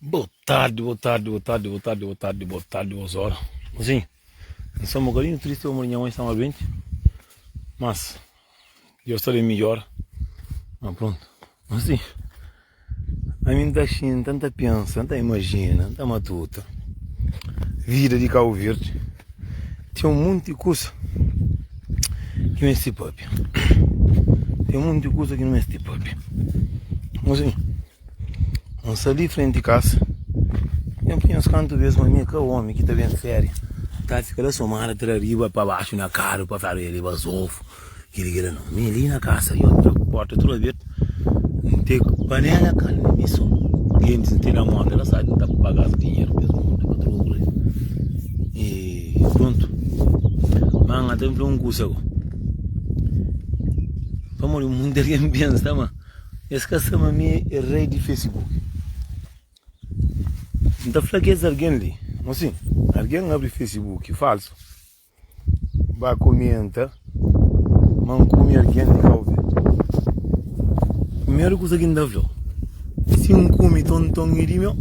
Boa tarde, boa tarde, boa tarde, boa tarde, boa tarde, boa tarde, boas horas. Assim, eu sou um bocadinho triste, o minha mãe está mais doente, mas Deus está bem melhor. Mas pronto, assim, a mim está assim, tanta pensa, tanta imagina, tanta matuta. Vida de Cabo Verde tem um monte de coisa que não é se papia. Tem um monte de coisa que não é se papia. Assim, N sta li frenti kasa Nha pensa kantu bes ma mi é ka omi ki ta ben féria Ta fika la somada ta da riba pa baxu na karu pa fladu el é bazofu kili kila nau Mi li na kasa yo ta ku porta tudu abertu N te panela kaldu na mi so Gentis N te na monta la sabi N ta paga-s dinheru pa es monta pa troku la I prontu Ma N ta ben fla un kusa go Pamodi munti algen pensa ma Es ka sa ma mi é rei di Facebook. N ta fla kes algen li, ma si algen abri Facebook falsu, ba komenta ma N kume algen di Kau Verdi. Primeru kuza ki N ta fla-u, si N kume tonton é di meu,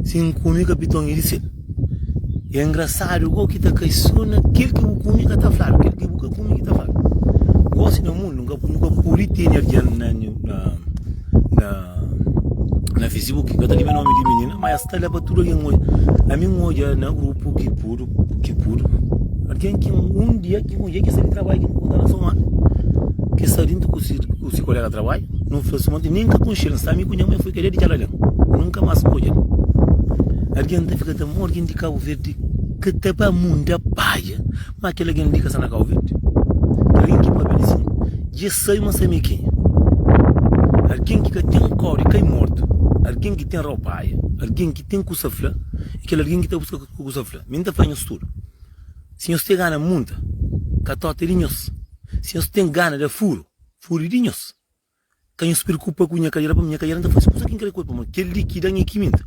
si N kume kapiton é di sel. É engrasadu go ki ta kai so na kel ki bu kume ka ta fladu, kel ki bu ka kume ki ta fladu. Gosi na mundu nu ka pudi tene algen na na na Facebook ka ta lembra nomi di minina, ma es sta la pa tudu algen odja. Ami N odja na grupu ki pudu ki pudu algen ki un dia ki un dia ki sta di trabadju ki N konta na somada ki sta dintu ku si ku si kolega trabadju, nu fla suma nin ka konxel, N sta mi ku nha mai foi ka dia di txal algen, nunka mas N odjal. Algen ta fika ta modi algen di Kabu Verdi ka ta ba munda paia ma kel algen li ka sta na Kabu Verdi kel algen ki papia di sin dja sabe ma sabe ma é kenha algen ki ka ten kau di kai mortu algen ki ten rau paia algen ki ten kusa fla é kel algen ki ta buska kusa fla mi N ta fla nhos tudu si nhos ten gana munta katota é di nhos si nhos ten gana da furu furu é di nhos. Ka nhos preokupa ku nha kadera, pamodi nha kadera N ta faze kuza ki N kre ku el, pamodi kel li ki da-m é ki mi N ta.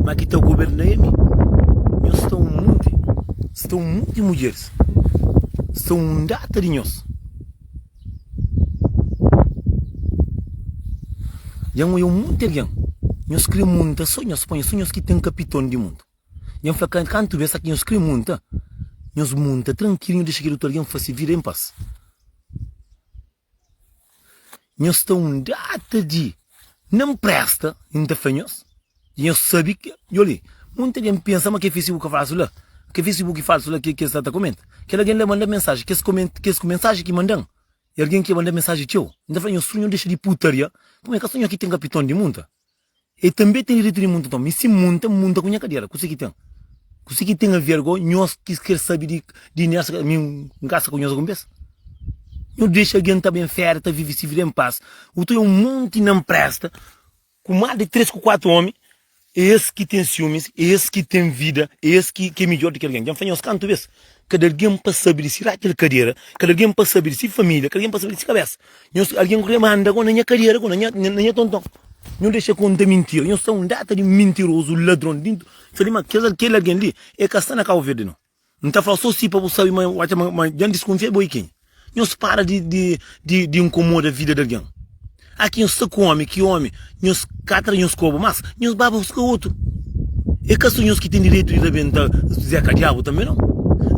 Má ki ta goberna é mi. Nhos sta un monti, sta un monti mudjeris, sta un data di nhos. Dja N odja un monti algen, nhos kre munta so nhos, pa nhos, so nhos ki ten kapiton di mundu. Dja N fla kantu bes, sa ki nhos kre munta, nhos munta trankilu, nhos dexa kel otu algen fase vida en pas. Nhos sta un data di na npresta N ta fla nhos i nhos sabe ki Djo li munta algen pensa ma ke facebook falsu la ke facebook falsu la ke ke sta ta komenta kel algen la manda mensaji kes koment kes mensaji ki mandan e algen ki manda mensaji txeu N ta fla nhos tudu nhos dexa di putaria pamodi ka so nhos ki ten kapiton di munta. E tanbe ten direitu di munta nton mi si munta n munta ku nha kadera kuse ki ten kuse ki ten aver go nhos ki ker sabi di di nes mi n kasa ku nhos algun bes nhos dexa algen ta ben fera ta vivi si vida en pas u ta oia un monti na npresta ku mas di 3 ku 4 omi é es ki ten siumis é es ki ten vida é es ki é midjor di ki algen dja n fla nhos kantu bes kada algen pa sabi di si ratxa di kadera kada algen pa sabi di si familia kada algen pa sabi di si kabesa Nhos algen ku manda go na nha kadera go na nha na nha tonton. Nhos dexa konta mintira. Nhos sta un data di mintirozu, ladron dintu. Fla ma kel kel algen li e ka sta na Cabo Verde no. N ta fla so si pa bu sabi ma atxa ma ma dja N diskunfia bo e kenha. Nhos para di di di di inkomoda vida di algen. Aki nhos sta ku omi ki omi nhos ka tra nhos kobu mas nhos ba buska otu. É ka so nhos ki ten direitu di rabenta Zeka Diabu tanbe no.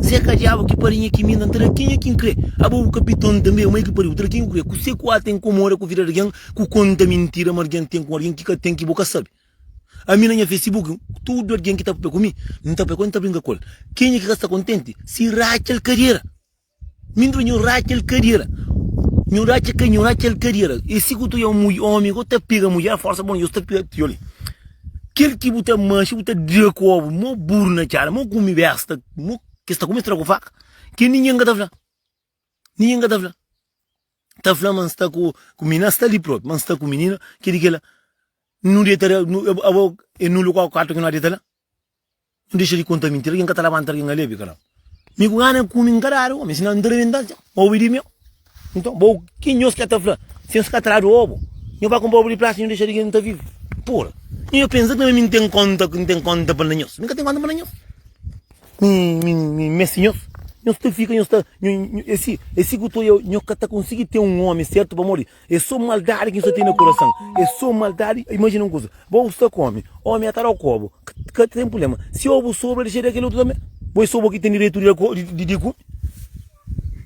Zeka Diabu ki pari nha ki mi N ta da kenha ki N kre. Abo bu kapiton tanbe mai ki pariu bu ta da kenha ki bu kre. Kuse ku ata inkomoda ku vida di algen ku konta mintira ma algen ten ku algen ki ka ten ki bo ka sabi. Ami na nha Facebook tudu algen ki ta papia ku mi N ta papia ku el N ta brinka ku el. Kenha ki ka sta kontenti si ratxa-l kadera. Mi nta nhu ratxa el kadera Nhu ratxa ka nhu ratxa el kadera E si ku tu ya un omi ku ta pega mudjer forsa bon nhos ta pega tio li Kel ki bu ta manxa bu ta dra ku obu mo buru na txada mo kume besta mo kes ta kume tra ku faka ke ningen ka ta fla ningen ka ta fla ta fla ma N sta ku ku minina sta li propi ma N sta ku minina kel ki kela nu deta abo e nulu kuartu ki nu deta la. N dexa di konta mintira, algen ka ta labanta algen alebi karam. Mi ku gana kumi N ka dadu omi, sinon N ta rebenta txon. Obi di meu. Nton, bo ki nhos ka ta fla? Si nhos ka tradu obu, nho ba kunpra obu di plástiku nho dexa di gen ta vive. Pura. Nho pensa ki mi N ten konta, N ten konta pa na nhos. Mi ka ten konta pa na nhos. Mi, mi, mi meste nhos. Nhos ta fika nhos ta é si é si ku ta oiau nhos ka ta konsigi ten un omi sertu pamodi é so maldadi ki nhos ta ten na kurasan é so maldadi imajina un kuza bo bu sta ku omi omi ata dau kobu ka ten prublema si obu sobra dexa da kel otu tanbe bo é so bo ki ten direitu di di kume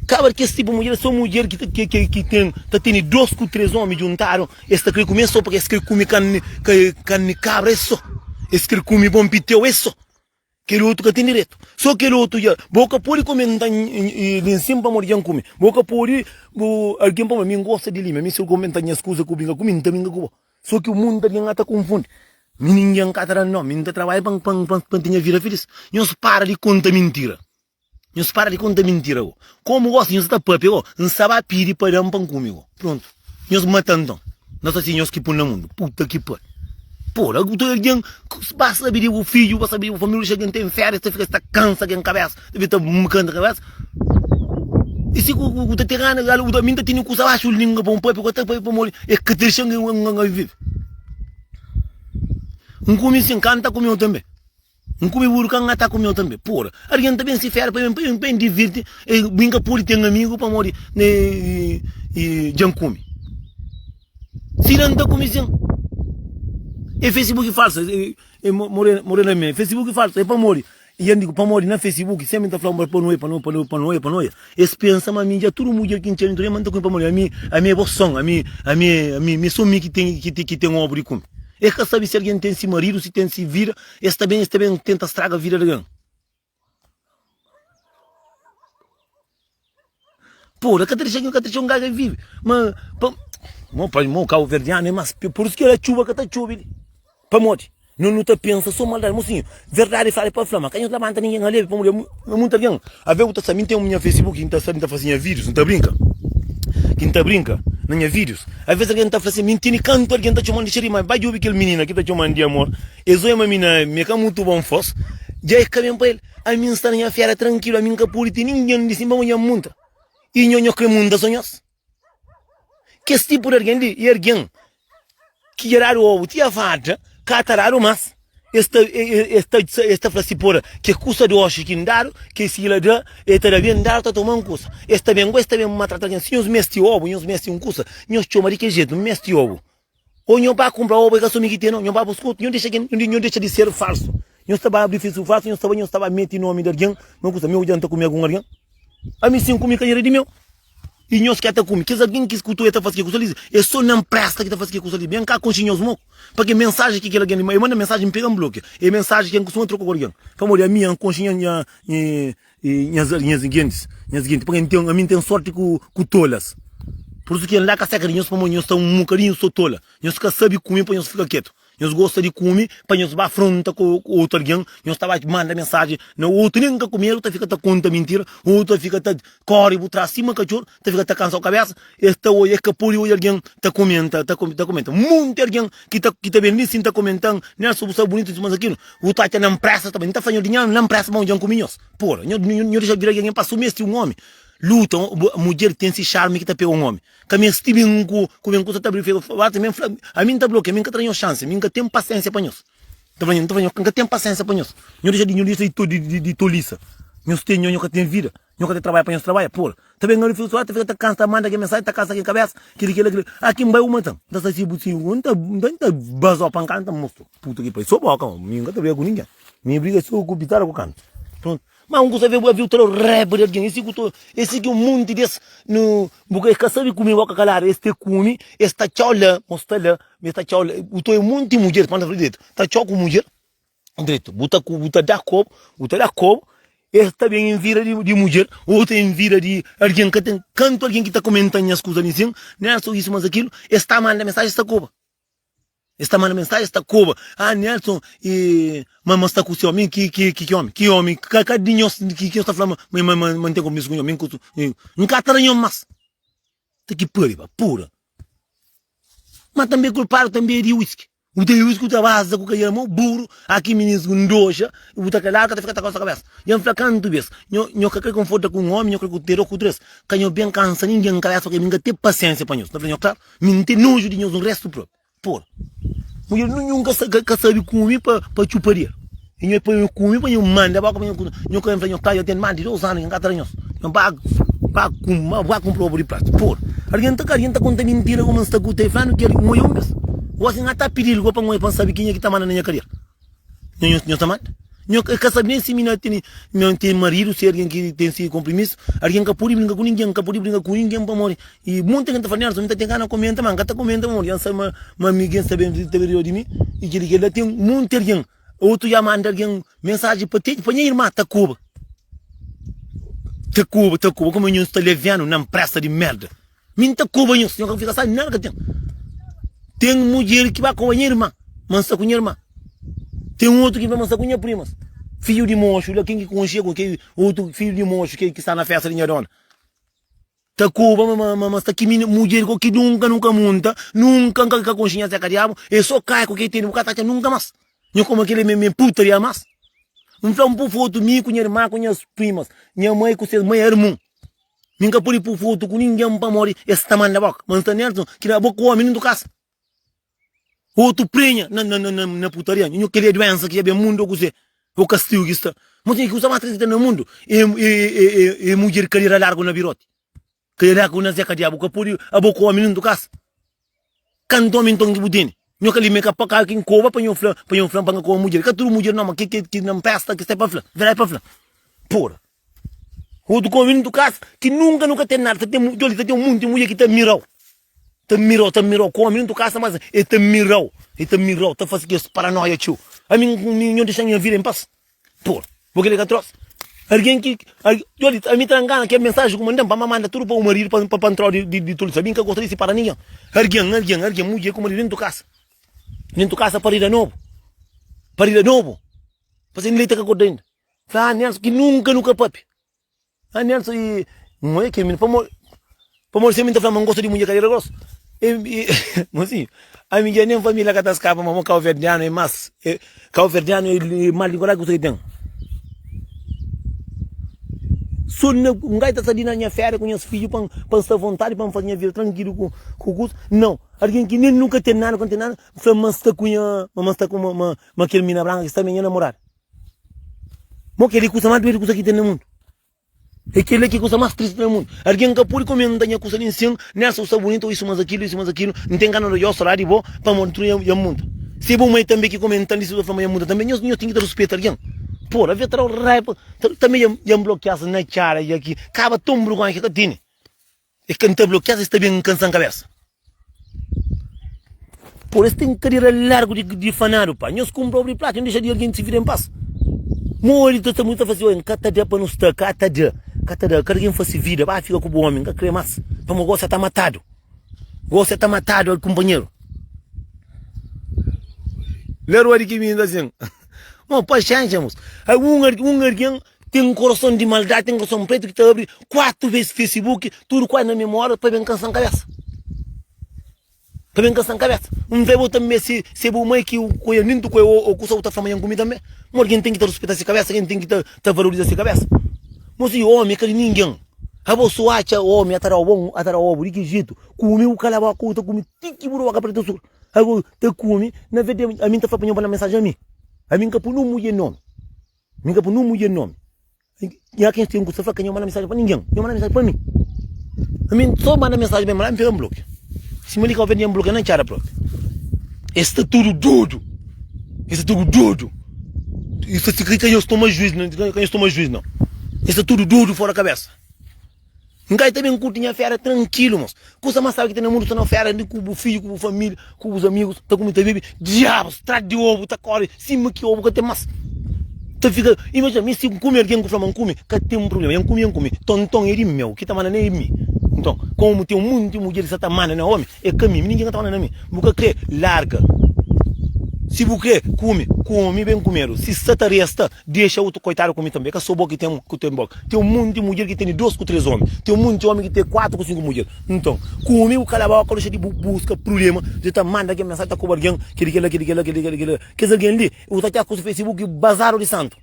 kaba di kes tipu mudjer é so mudjer ki ki ki ten ta tene dos ku tres omi djuntadu es ta kre kume so pake es kre kume karni karni kabra é so es kre kume bon piteu é so. Kel otu ka ten diretu. So kel otu dja. Bo ka pode komenta li nsin pamodi dja N kume. Bo ka pode bu algen pamodi mi N gosta di lima. Mi si bu komenta nhas kuza ku brinka ku mi, N ta brinka ku bo. So ki mundu algen ata konfundi. Mi ningen ka ta da no. Mi N ta trabadja pa N ten nha vida filis. Nhos para di konta mintira. Nhos para di konta mintira go. Komu gosi nhos ta papia go, N sa ba pidi pa da-m pa N kume go. Prontu. Nhos mata-m nton. N ta si nhos ki pun na mundu. Puta ki pari. Pora, ku tudu algen ba sabe di bu fidju, ba sabe di bu familia, dexa algen ten férias, ta fika ta kansa algen kabesa, ta fika ta kanta kabesa. I si ku ku ta ten gana, mi N ta tene kusa baxu lingua pa N papia, ku ta papia pamodi e ka ta dexa-m N vive. N kume sin, ka N ta kume-u tanbe. N kume buru ka N ta kumeu tanbe. Pora, algen ta ben si fera pa ben pa ben divirti, e mi N ka pode ten amigu pamodi dja N kume. Sina N ta kume sin. E Facebook falsu, e morena me, Facebook falsu, e pamodi, e N digu pamodi na Facebook sempri N ta fla pa nu oia, pa nu pa nu pa nu oia, pa nu oia. Es pensa ma mi dja tudu mudjer ki N txeu ma N ta kume pamodi ami ami é bo son, ami ami ami mi so mi ki ten ki ten obu di kume. Es ka sabe si algen ten si maridu, si ten si vida. Es ta ben, es ta ben tenta straga vida di algen. Pô, ka ta dexa, ka ta dexa un gaga vive. Ma, pa, mo, pa, mo, kabuverdianu é mas, por isso ki la txuba ka ta txobe li. Pamodi? No, nu ta pensa so maldadi. Mosinhu, verdadi fala pa fla, ma ka nhos labanta ningen alebe, pamodi munta algen. Ave bu ta sabe, mi ten nha Facebook, N ta sabe, N ta fase nha vídius, N ta brinka. Ki N ta brinka na nha vídius. Aves algen ta fla sin, mi N tene kantu algen ta txoman di xeri, ma bai djobe kel minina ki ta txoman di amor. Es oi ma mi na mi ka mutu bon fos dja e ka ben pa el ami nsta na nha fera trankilu ami nka pudi ten ningen di sin pamo nha munta i nho nho kre munta so nhos kes tipu di argen li e argen ki dja dadu obu ti avada ka ta dadu mas es ta es ta es ta fla si pora ke kusa doxi ki ndadu ke si la da e ta da ben dadu ta toma un kusa es ta ben es ta ben matrata argen si nhos mesti obu nhos mesti un kusa nhos txoma di ke jetu n mesti obu Ô nho ba kunpra oba, é ka so mi ki ten, nho ba buska otu, nho dexa ken, nho dexa di ser falsu. Nho sta ba abri Facebook falsu, nho sta ba, nho sta ba meti nomi di algen, ma kusa, meu dja N ta kume algun algen? Ami si N kume ka era di meu. I nhos ki ta kume, kes algen ki skuta e ta fasi ke kusa li, é so na npresta ki ta fasi ke kusa li. Ben ka konxe nhos moku, pake mensajen ki kel algen li, e manda mensajen, N pega N blokia. É mensajen ki N kustuma troka ku algen, pamodi ami N konxe nha, nha, E nhas nhas gentis, nhas genti, pabia N ten, ami N ten sorti ku ku tolas. Pur isu ki N da ka seka di nhos, pamodi nhos sta un mukadinhu so tola. Nhos ka sabi kume pa nhos fika ketu. Nhos gosta di kume pa nhos ba afronta ku otu algen, nhos ta ba manda mensajen na otu, nen ka kumedu, ta fika ta konta mintira, otu ta fika ta kori bu tras sima katxor, ta fika ta kansa bu kabesa. Es ta odja, es ka pode odja algen ta komenta, ta komenta. Monti algen ki ta ki ta ben li sin ta komentan, Nelson bu sta bunitu, mas akinu. Bu ta atxa na npresa ta bai. N ta fla nho di nha na npresa ma dja N kume nhos. Pora, nho nho dexa bira algen pa su mesti un omi. Luta, mudjer ten si xarmi ki ta pega un omi. Ka mesti ben ku ku ben kusa ta abri fega. Basta mi fla, ami N ta blokia, ami N ka tra nhos xansi, ami N ka ten pasiensia pa nhos. N ta fla nho, N ta fla nho, N ka ten pasiensia pa nhos. Nho dexa di nho dexa di di di tolisa. Nhos ten nho nho ka ten vida. Nho ka ten trabadja pa nhos trabadja, pora. Ta ben abri fega ta fika ta kansa ta manda ke mensajen ta kansa ke kabesa, kili kila kili. Aki N bai u matan. N ta sta si bu si N ta N ta bazau pa N ka N ta mostra. Puta ki pariu, so boka, mi nka ta briga ku ningen. Mi briga so ku pitada ku kantu. Pronto. Ma un kusa ve aviu tra raiba di algen. Esi ku to, esi ki un monti des no bu ka ka sabi kume boka kaladu, es te kume, es ta txau la, mos ta la, es ta txau la. Bu ta oia monti mudjer, pa N ta fla diretu, ta txau ku mudjer diretu. Bu ta bu ta da kobu, bu ta da kobu, es ta ben en vida di di mudjer, otu en vida di algen ka ten kantu algen ki ta komenta nhas kusa li sin, Nelson isu mas akilu, es ta manda mensajen es ta koba. Es ta manda mensajen, es ta koba. Ah, Nelson, e, ma, ma sta ku se omi? Ki, ki, ki, ki omi? Ki omi? Ka, ka di nhos, ki, ki nhos ta fla ma, ma, ma, ma, ma N ten kompromisu ku nho? Mi N ku, N ka ta da nho mas. Ta ki pari ba, pura. Ma tanbe kulpadu tanbe é di whisky. Bu ta whisky, bu ta baza ku kadera mo buru, aki minis ndoxa, bu ta kaladu, ka ta fika ta kosa kabesa. Dja N fla kantu bes, nho, nho ka kre konforta ku un omi, nho kre ku 3 o ku 3. Ka nho ben kansa ningen kabesa, pake mi N ka ten pasiensia pa nhos. N ta fla nho klaru. Mi N ten noju di nhos un restu propi. Pora. Mudjer nunhun ka ka sabi kume pa pa txupa di el. I nho pa nho kume, pa nho manda boka, pa nho kume. Nho ka fla nho ka, dja ten más di dos anu ki N ka tra nhos. Nho ba, ba kume, ba kunpra obu di plástiku. Pora, algen ta ka, algen ta konta mintira kuma N sta ku ta fla-nu ki N oia un bes. Gosi N ka ta pidi-l go pa N oia pa N sabe kenha ki ta manda na nha kadera. Nho, nho, nho ta manda? Nho ka sabe nen si mi na tene, mi ten maridu, si algen ki ten si konprimisu. Algen ka pode brinka ku ningen, ka pode brinka ku ningen pamodi I munti algen ta fla, Nelson, mi ta ten gana komenta, ma N ka ta komenta pamodi dja N sabe ma ma mi gen sta ben ta ben riba di mi. I kel-li kel-la ten munti algen. Otu dja manda algen mensaji pa te pa nha irma ta koba. Ta koba, ta koba. Kuma nhos sta levianu na npresa di merda. Mi N ta koba nhos, nhos ka fika sabi nada ka ten. Ten mudjer ki ba koba nha irma, ma N sta ku nha irma. Ten otu ki fla ma N sta ku nha primas. Fidju di moxu la, ken ki konxe ku kel otu fidju di moxu ki sta na festa di nha dona. Ta koba ma ma ma sta ki mi mudjer ko ki nunka nu ka munta nunka nka ka konxe nha zeka diabu e so kai ku ke tene bu ka ta atxa nunka mas nho koma kele me me putaria mas N fla N pu fotu mi ku nha irma ku nhas primas nha mai ku ses mai armun mi nka pudi pu fotu ku ningen pamodi es ta manda boka ma N sta Nelson ki na bo ku omi nuntu kasa Otu prenha na na na na putaria nho kel é duensa ki dja ben mundu ô kuzê ô kastigu ki sta mo tinha ki kuza más tristi ki ten na mundu é é é é mudjer kadera largu na biroti kadera largu na zeka diabu ka pode abo ku omi nuntu kasa kantu omi nton ki bu tene nho ka li me ka pa ka ki nkoba pa nho fla pa nho fla pa nka koba mudjer ka tudu mudjer no ma ke ke ki na nfesta ki sta pa fla verdadi pa fla pora otu ku omi nuntu kasa ki nunka nu ka ten nada ta ten ta ten munti mudjer ki ta mirau. Ta mirau, ta mirau, ku omi dentu kasa mas e ta mirau, e ta mirau, ta fasi kes paranoia txeu. Ami mi nho dexa nha vida em pas. Por, bo keli ka trosa. Algen ki, djodi, ami ta ngana kel mensaji ku mandan pa ma manda tudu pa bu maridu pa pa ntrau di di tolisa. Ami nka gosta di sipara ningen. Algen, algen, algen, mudjer ku maridu dentu kasa. Dentu kasa parida nobu. Parida nobu. Fasi N leita ka korda inda. Fla, ah Nelson, ki nunka nu ka papia. Ah Nelson e N oia kel mininu pamodi pamodi si ami ta fla ma N gosta di mudjer kadera grosu e e mosinhu ami dja nen familia ka ta skapa ma mo kauverdianu e mas e kauverdianu e mal di kualker kusa ki ten so na N gai ta sta di na nha feria ku nhas fidju pa pa N sta avontadi pa N fasi nha vida trankilu ku ku kusa nau algen ki nen nunka ten nada ku N ten nada N fla ma N sta ku nha ma N sta ku ma ma kel mina branka ki sta mi nha namorada. Mo kel-li kusa más duedu kusa ki ten na mundu. É kel-li ki kusa más tristi na mundu. Algen ka pode komenta nha kusa li nsin, Nelson sta bunitu, isu mas akilu, isu mas akilu. N ten gana di odja-u sodadi di bo, pamodi ntudu nha munta. Si é bo mai tanbe ki komenta-m li, si bo fla ma nha munta tanbe, nhos nhos ten ki ta ruspeta algen. Pora, avia ta da-u raiba. Tanbe dja N blokia-s na txada dja ki kaba ton burgonha ki ka tene. É ka N ta blokia-s, es ta ben kansa-m kabésa. Por es ten kadera largu di, di fanadu pa. Nhos kunpra obri platu, nhos dexa di algen si vida en pas. Modi ta sta mutu ta fasi, oi, ka ta da pa nu sta, ka ta da, ka ta da, kada algen fasi vida, ba fika ku bu omi, N ka kre mas, pamo gosi ta matadu. Gosi ta matadu al kunpanheru. La rua di ki mi nta sin. Mo, paxénxa, mos. Un, un algen Ten korason di maldadi, ten korason pretu ki ta abri 4 ves Facebook, tudu kuazi na mesmu ora pa ben kansa-m kabesa. Pa ben kansa-m kabesa. N fla bo tanbe si si bu mai ki ku el nintu ku el o kusa bu ta fla ma nha N kumi tanbe. Modi ki N ten ki ta ruspeta si kabesa, ki N ten ki ta ta valoriza si kabesa. Mo si omi ka di ningen. Abo su atxa omi a ta dau bon, a ta dau obu di ki jetu? Kumi bu kala boka bu ta kumi ti ki bu boka preta suru. Abo ta kumi na vez di ami N ta fla pa nha manda mensaji ami. Ami N ka pui nun mudjer nomi. Mi ka pui nun mudjer nomi. Nha ken ten ku sta fla ka nho manda mensajen pa ningen. Nho manda mensajen pa mi. Ami so manda mensajen pa mi la mi pega nblokia. Sima li Cabo Verde nha nblokia na txada propi. Es sta tudu dodu. Es sta tudu dodu. Es sta ka nhos toma juiz, ka nhos toma juiz nau. Es sta tudu dodu fora kabesa. N kai ta ben kurti nha férias trankilu mos. Kusa mas sabi ki ten na mundu sta na férias li ku bu fidju, ku bu familia, ku bus amigus, ta kume ta bebe. Diabus tras di obu ta kore sima ki obu ka ten mas. Ta fika, imajina mi si N kume algen ku fla ma N kume, ka ten prublema. N kume, N kume. Tonton é di meu, ki ta manda na é mi. Nton, komu ten munti mudjer ki sa ta manda na omi, é ka mi. Mi ningen ka ta manda na mi. Bu ka kre, larga. Si bu kre kume, kume ben kumedu. Si sa ta resta, Dexa otu koitadu ku mi tanbe. Ka so bo ki ten ku ten bo. Ten un monti mudjer ki tene dos ku tres omi. Ten un monti omi ki ten kuatu ku sinku mudjer. Nton, kume bu kala boka, dexa di bu buska prulema, di ta manda algen mensaji, ta koba algen, keli kela, keli kela, keli kela, keli. Kes algen li, bu ta atxa ku su Facebook bazadu di santu.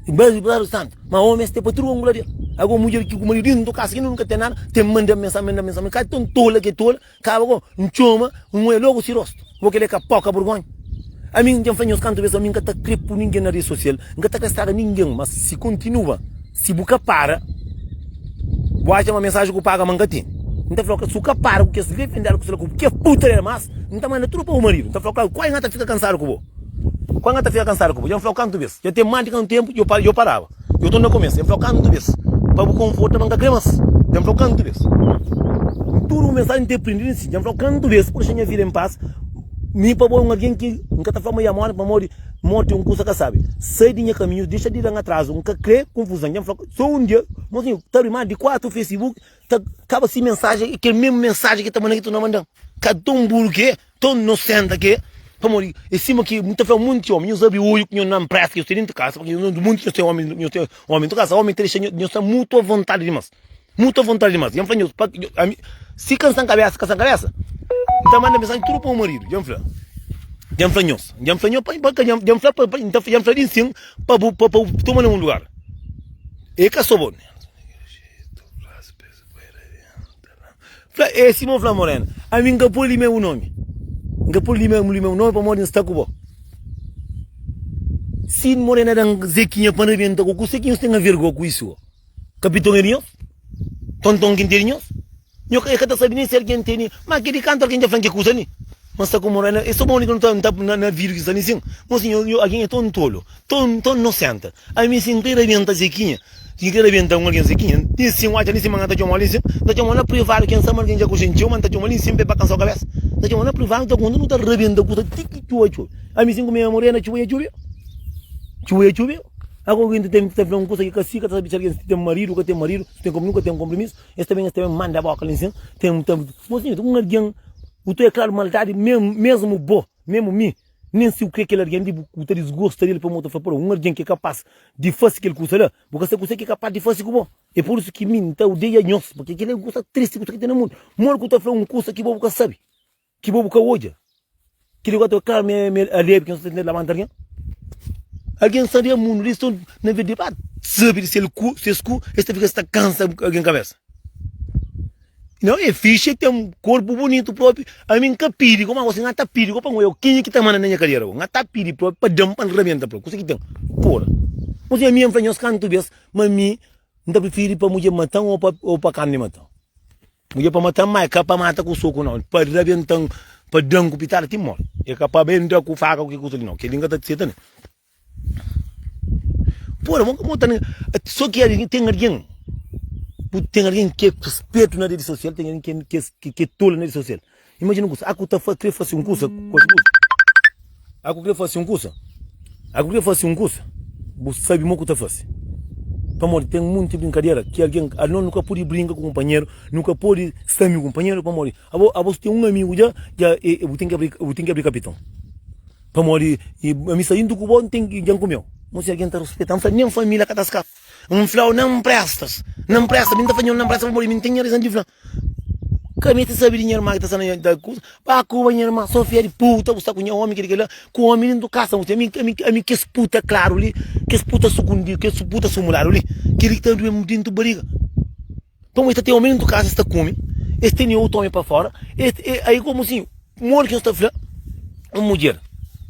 Bazadu di santu. Ma omi es ten pa tudu angula di el. Ago mudjer ki ku maridu dintu kasa ki nunka ten nada, ten manda mensaji, manda mensaji. Ka ton tola ke tola. Kaba go, N txoma, N oia logu si rostu. Bo kel é ka poka burgonha? Ami dja N fla nhos kantu bes, ami N ka ta kre pui ningen na redi sosial, N ka ta kre straga ningen, ma si kontinua, si bu ka para, bu atxa ma mensaji ku paga ma N ka ten. N ta fla-u si bu ka para ku kes lefendadu ku sta la ku kes putaria mas, N ta manda tudu pa bu maridu. N ta fla-u klaru, kuai N ta fika kansadu ku bo. Kuai N ta fika kansadu ku bo. Dja N fla-u kantu bes, dja ten más di kantu tenpu dja dja paraba. Dja torna kumesa. Dja N fla-u kantu bes pa bu konforta ma N ka kre mas. Dja N fla-u kantu bes. Tudu bu mensaji N ta prindi li nsin. Dja N fla-u kantu bes pa dexa nha vida en pas. Mi pa bo é un algen ki N ka ta fla ma ya móre pamodi morti é un kusa ka sabe. Sai di nha kaminhu, dexa di da-m atrazu, N ka kre konfuzon. Dja N fla so un dia, mosinhu, ta abri más di 4 Facebook, ta kaba si mensajen, é kel mesmu mensajen ki ta manda ki torna manda-m. Ka ton buru ki é, ton nosenta ki é, pamodi é sima ki N ta fla monti ómi, nhos abri odju ku nhos na npresa ki nhos ten dentu kasa, pamodi monti nhos ten ómi, nhos ten ómi dentu kasa, ómi ta dexa nhos sta mutu avontadi dimas. Mutu avontadi dimas. Dja N fla nhos, pa, ami, si ka N sta n'kabesa, ka sta n'kabesa, N ta manda mensajen tudu pa bu maridu. Dja N fla. Dja N fla nhos. Dja N fla nho pa, pa, dja N fla pa, pa, N ta, dja N fla di nsin pa bu, pa, pa bu toma na un lugar. E ka so bo. Fla, e sima bu fla Morena, ami N ka pode limia bu nomi. N ka pode limia, limia bu nomi pamodi N sta ku bo. Si Morena da-m Zekinha pa N rabenta ku, kuse ki nhos ten aver go ku isu? Kapiton é di nhos? Tonton ki N ten di nhos? Nho ka, e ka ta sabe nen si algen tene. Ma ke di kantu algen dja fla-m ke kusa li? Ma N sta ku moral na. E so bon li ki N ta, N ta na, na vidu ki N sta li sin. Mo sinhor, nho, algen é ton tolu, ton, ton nosenta. Ami si N kre rabenta Zekinha, si N kre rabenta un algen Zekinha, nin sin, N atxa nin sin ma N ka ta txoma-l nin sin. N ta txoma-l na privadu, ken sabe ma algen dja konxe-m txeu, ma N ta txoma-l nin sin pa e pa kansa-u kabesa. N ta txoma-l na privadu, N ta konta, nu ta rabenta kusa ti ki txuba txubi. Ami si N kume morena, txuba dja txubi, txuba dja txubi. Ago algen ta ten ta fla un kusa ki ka si, ka ta sabe si algen ten maridu, ka ten maridu, si ten konpromisu, ka ten konpromisu, es ta ben, es ta ben manda boka li nsin, ten ta Mosinhu, un algen, bu ta klaru maldadi mesmu, mesmu bo, mesmu mi, nen si bu kre kel algen li, bu ta disgosta del pamodi bu ta fla, pô, un algen ki é kapas di fase kel kusa la, bu ka sabe kuse ki é kapas di fase ku bo. É pur isu ki mi N ta odeia nhos, purke kel-la é un kusa tristi, kusa ki ten na mundu. Modi ku ta fla un kusa ki bo bu ka sabe? Ki bo bu ka odja. Kili gua ta kla me me alebi ki ta labanta algen. Algen sabi a mundu li son na vez di ba sabi di sel ku ses ku es ta fika es ta kansa algen kabesa. Não é fixe tem corpo bonito próprio. A mim ka pidi como você não tá pidi como eu quem que tá mandando na minha cadeira não tá pidi próprio pa dam pa rebenta próprio. Kusa que tem. Porra. Você a mim fa canto vez, mas mim não tá prefere pa mulher matar ou pa ou pa carne matar. Mudjer pa mata-m, má é ka pa mata ku soku nau, pa rabenta-m, pa da-m ku pitada ti móre. É ka pa ben da ku faka ku ki kusa li nau, kel-li N ka ta seta nen. Pora, mo mo ta so ki algen, ten algen, bu ten algen ki é spertu na redi sosial, ten algen ki é ki é tolu na redi sosial. Imajina un kusa, aku ta kre fase un kusa, aku kre fase un kusa, aku kre fase un kusa, bu sabe mo ku ta fase. Pamodi ten munti brinkadera ki algen, anos nu ka pode brinka ku kunpanheru, nu ka pode sta amigu kunpanheru, pamodi abo, abo si ten un amigu dja, dja e, bu ten ki abri, bu ten ki abri kapiton. Pamodi ami sta djuntu ku bo, N ten ki, dja N kumeu. Mo si algen ta ruspeta, N fla nen familia ka ta skapa. N fla-u, na nprestas, na npresta, mi N ta fla nho na npresta pamodi mi N ten nha razon di fla. Ka meste sabe di nha irma ki ta sta na nha kuza. Ba kuba nha irma, Sofia di puta, bu sta ku nha omi kili kila, ku omi dentu kasa bu ami ami ami kes puta klaru li, kes puta sukundidu, kes puta sumuladu li, kili ki ta duem dentu bariga. Pamodi ta ten omi dentu kasa es ta kume, es tene otu omi pa fora, es e ai komu si modi ki nhos ta fla un mudjer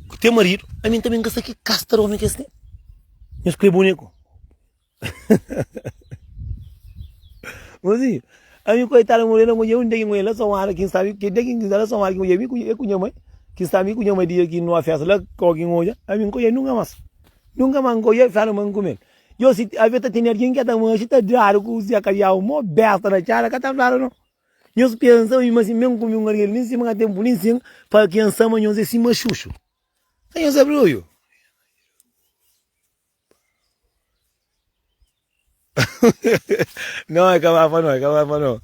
ku ten maridu, ami tanbe N ka sta ki kasta di omi ki es ten. Nhos kre boneku. Mozinho, ami koitadu morena ku nha un dia ki ngonha la São Ara, kin sabi ki dia ki nta la São Ara ki ngonha mi ku e ku nha mãe, kin sta mi ku nha mãe dia ki nua festa la kau ki ngonha, ami nkonha nunka mas, nunka mas nkonha fladu ma nkumel. Yo si avia ta tene algin ki ta manxi ta dadu ku Zé Kadiau mo besta na txada ka ta fladu no. Nhos pensa ma si mi nkume un algin li sima ka ten puli nsin pa kensa ma nhos é sima xuxu. Ka nhos abri oiu. Não, é ka não, é ka não.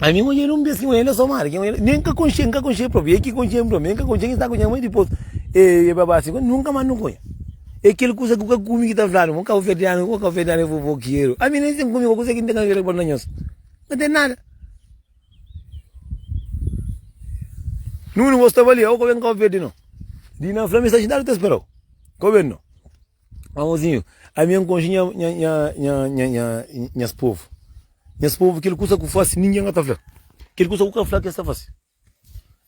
Ami mulher um bes que mulher só mara, que mulher nem ka conche, nunca conche próprio, é que conche próprio, nem ka conche que está com minha mãe depois. E, e babá assim, nunca mais não conhe. É aquele coisa que o comi que tá falando, um cabo verdeano, um cabo verdeano é fofoqueiro. A mim nem tem comigo, coisa que não tem a ver com nós. Não tem nada. Nuno, você estava ali, eu com Cabo Verde não. Dina fla mi sta xintadu ta sperau. Cabo Verde não. Amozinho, ami N konxe nha, nha, nha, nha, nha, nha, nhas povu. Nhas povu, kel kusa ku fase, ningen ka ta fla. Kel kusa ku ka fla, kes ta fase.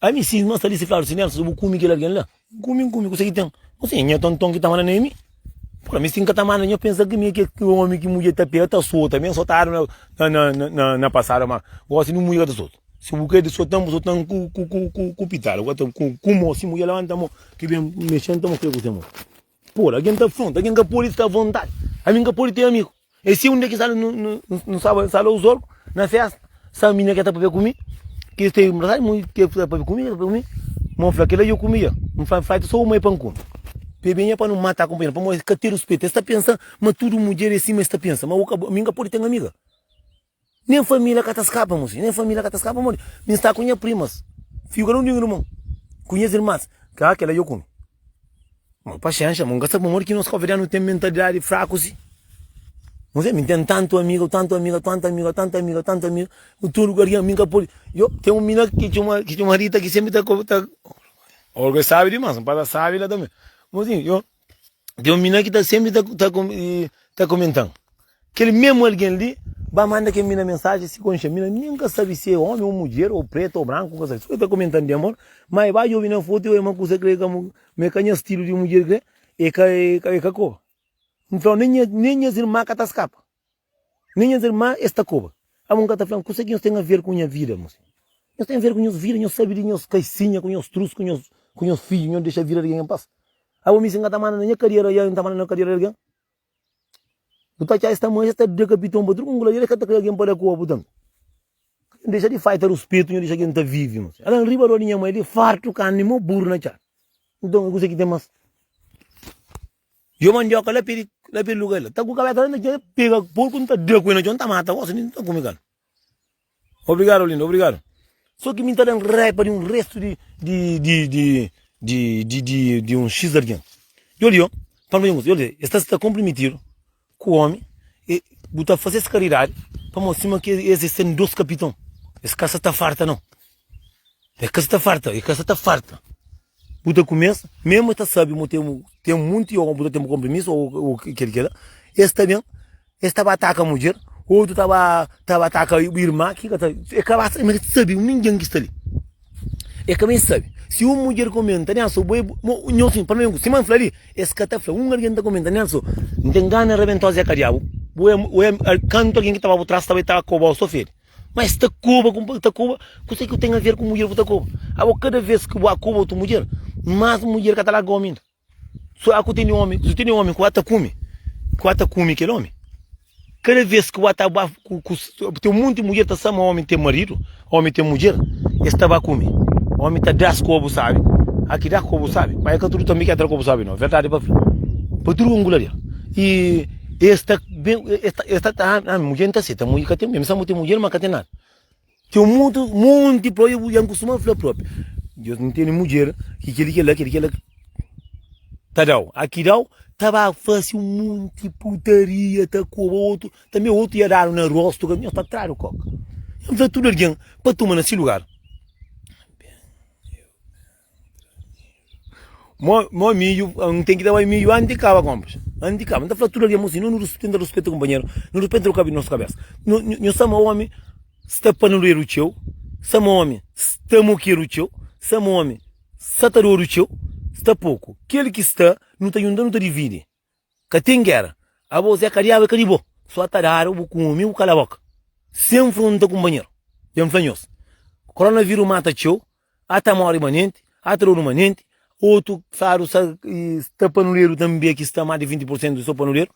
Ami si ma sta li si fladu si Nelson bu kume kel algen la N kume N kume kuse ki ten Mo si nha tonton ki ta manda na mi Pura mi si N ka ta manda nho pensa ki mi é kel omi ki mudjer ta pega ta sota mi sotadu na na na na pasadu ma gosi nin mudjer ka ta sota si bu krê sotan bu sotan ku ku ku ku pitada ku ku ku mo si mudjer labanta mo ki ben mexen ta mostra ku se mo Pura algen ta afronta algen ka pode sta avontadi ami N ka pode ten amigu. E si un dia ki sta nu staba la Uzorgu na festa, sta minina ki ta papia ku mi, ki sta enbrasadu, mi ki ta papia ku mi, ta papia ku mi, ma N fla kila yo kumi ya, N fla fla so uma e pa N kumi. Pabia nha pa nu mata kunpanheru, pamodi es ka ten ruspetu, es ta pensa ma tudu mudjer e sima es ta pensa, ma mi N ka pode ten amiga. Nen família ka ta skapa, mosinhu, nen família ka ta skapa pamodi mi sta ku nha primas, fiju ka da un di un irmon, ku nhas irmas, ka kila yo kumi. Ma paxénxa, ma N ka sabe pamodi ki nos kabuverdianu ten mentalidadi fraku si. N se, mi ten tantu amiga, tantu amiga, tantu amiga, tantu amiga, tantu amiga, ku tudu ku algen, mi ka pode. Yo, ten un mina ki txoma, ki txoma Rita ki senpri ta, ta, Olga é sabi dimas, N pasa sabi la tanbe. Mosinhu, yo, ten un mina ki ta senpri ta, ta, ta komentan. Kel memu algen li ba manda kel mina mensaji si konxe mina nin ka sabi si e omi ou mudjer ou pretu ou branku ka sabi so e ta komentan di amor ma e ba djobi na fotu e oja ma kusa kre ka ma e ka nha stilu di mudjer kre e ka e ka koba N flau nen nha nen nhas irma ka ta skapa nen nhas irma es ta koba abo N ka ta fla kusa ki nhos ten aver ku nha vida mosi nhos ten aver ku nhos vida nhos sabi di nhos kaisinha ku nhos trus ku nhos ku nhos fidju nhos dexa vida di algen en pas abo mi si N ka ta manda na nha kadiera ya N ta manda na kadiera di algen. Bu ta atxa es ta manxa, es ta da kapiton pa tudu ku nguladeira, es ka ta kre algen pa da kopu tanbe. Nhu dexa di faita ruspetu, nhu dexa algen ta vivi. Ala riba dor di nha mai li, fartu karni mo buru na txada. Nton, kuse ki ten mas? Djo mandioka la pidi, la pidi lugar la. Ta ku kabesa la na txon, pega porku nta da ku el na txon, nta mata gosi, nta kume karni. Obrigado lindo, obrigado. Só ki mi ta dan raiba di un resto di di di di di di di di un X algen. Yo li, pa mi yo li, es ta sta comprometido ku omi e bu ta faze es karidadi pamodi sima ki es es ten dos kapiton. Es ka sa ta farta nau. Es ka sa ta farta, es ka sa ta farta. Bu ta kumesa, mesmo es ta sabi mo ten ten munti o bu ta ten kompromisu o kel kela, es ta ben Es ta ba ataka mudjer, otu ta ba ta ba ataka irma ki ka ta e ka ba sabe, sabe ningen ki sta li. E ka ben sabe. Si un mudjer komenta, Nelson, bo é bo nho sin, pa mi, sima N fla li, es ka ta fla. Un algen ta komenta, Nelson, N ten gana rabenta Zé Kadiabu, bo é bo é kantu algen ki ta ba bu tras ta bai ta kobau so fedi. Ma es ta koba ku ta koba, kuse ki ten aver ku mudjer bu ta koba? Abo kada ves ki bu ba koba otu mudjer, mas mudjer ka ta larga omi inda. So aku tene omi, su tene omi ku ata kume, ku ata kume kel omi. Kada vez ku ata ba ku, ku ten un monti mudjer ta sama omi ten maridu, omi ten mudjer, es ta ba kume. Omi ta das kobu sabi, aki da kobu sabi, ma e ka tudu tambi ki ata da kobu sabi no, verdadi pa fla. Pa tudu kongularia. I es ta ben, es ta, es ta, ah, mudjer n ta seta, mudjer ka ten, mi sa mu ten mudjer ma ka ten nada. Ten mutu, monti propi, bu dja N kustuma fla propi, Deus N tene mudjer ki kel-li, kel-la, kel-li, kel-la ta da-u. A ki da-u, ta ba fase un monti putaria, ta koba otu, tanbe otu ia dadu na rostu, ka nhos ta tradu koka. N fla tudu algen pa tuma na si lugar. Mo mo midju, N ten ki da bai midju anti di kaba konpras, anti di kaba. N ta fla tudu algen, mo si no nu tenta ruspeta kunpanheru, nu ruspeta nu kabe nos kabesa. No no sama omi sta panuleru txeu, sama omi sta mokeru txeu, sama omi sta ta dodu txeu, sta poku. Kel ki sta, nu ta junta nu ta dividi. Ka ten gera. Abo Zé ka diabu é ka di bo. Só ta dadu bu kume bu kala boka. Sen fronta kunpanheru. Dja N fla nhos. Koronaviru mata txeu, ata more manenti, ata dodu manenti, otu fladu sta sta panuleru tanbe ki sta más di 20 por sentu so panuleru.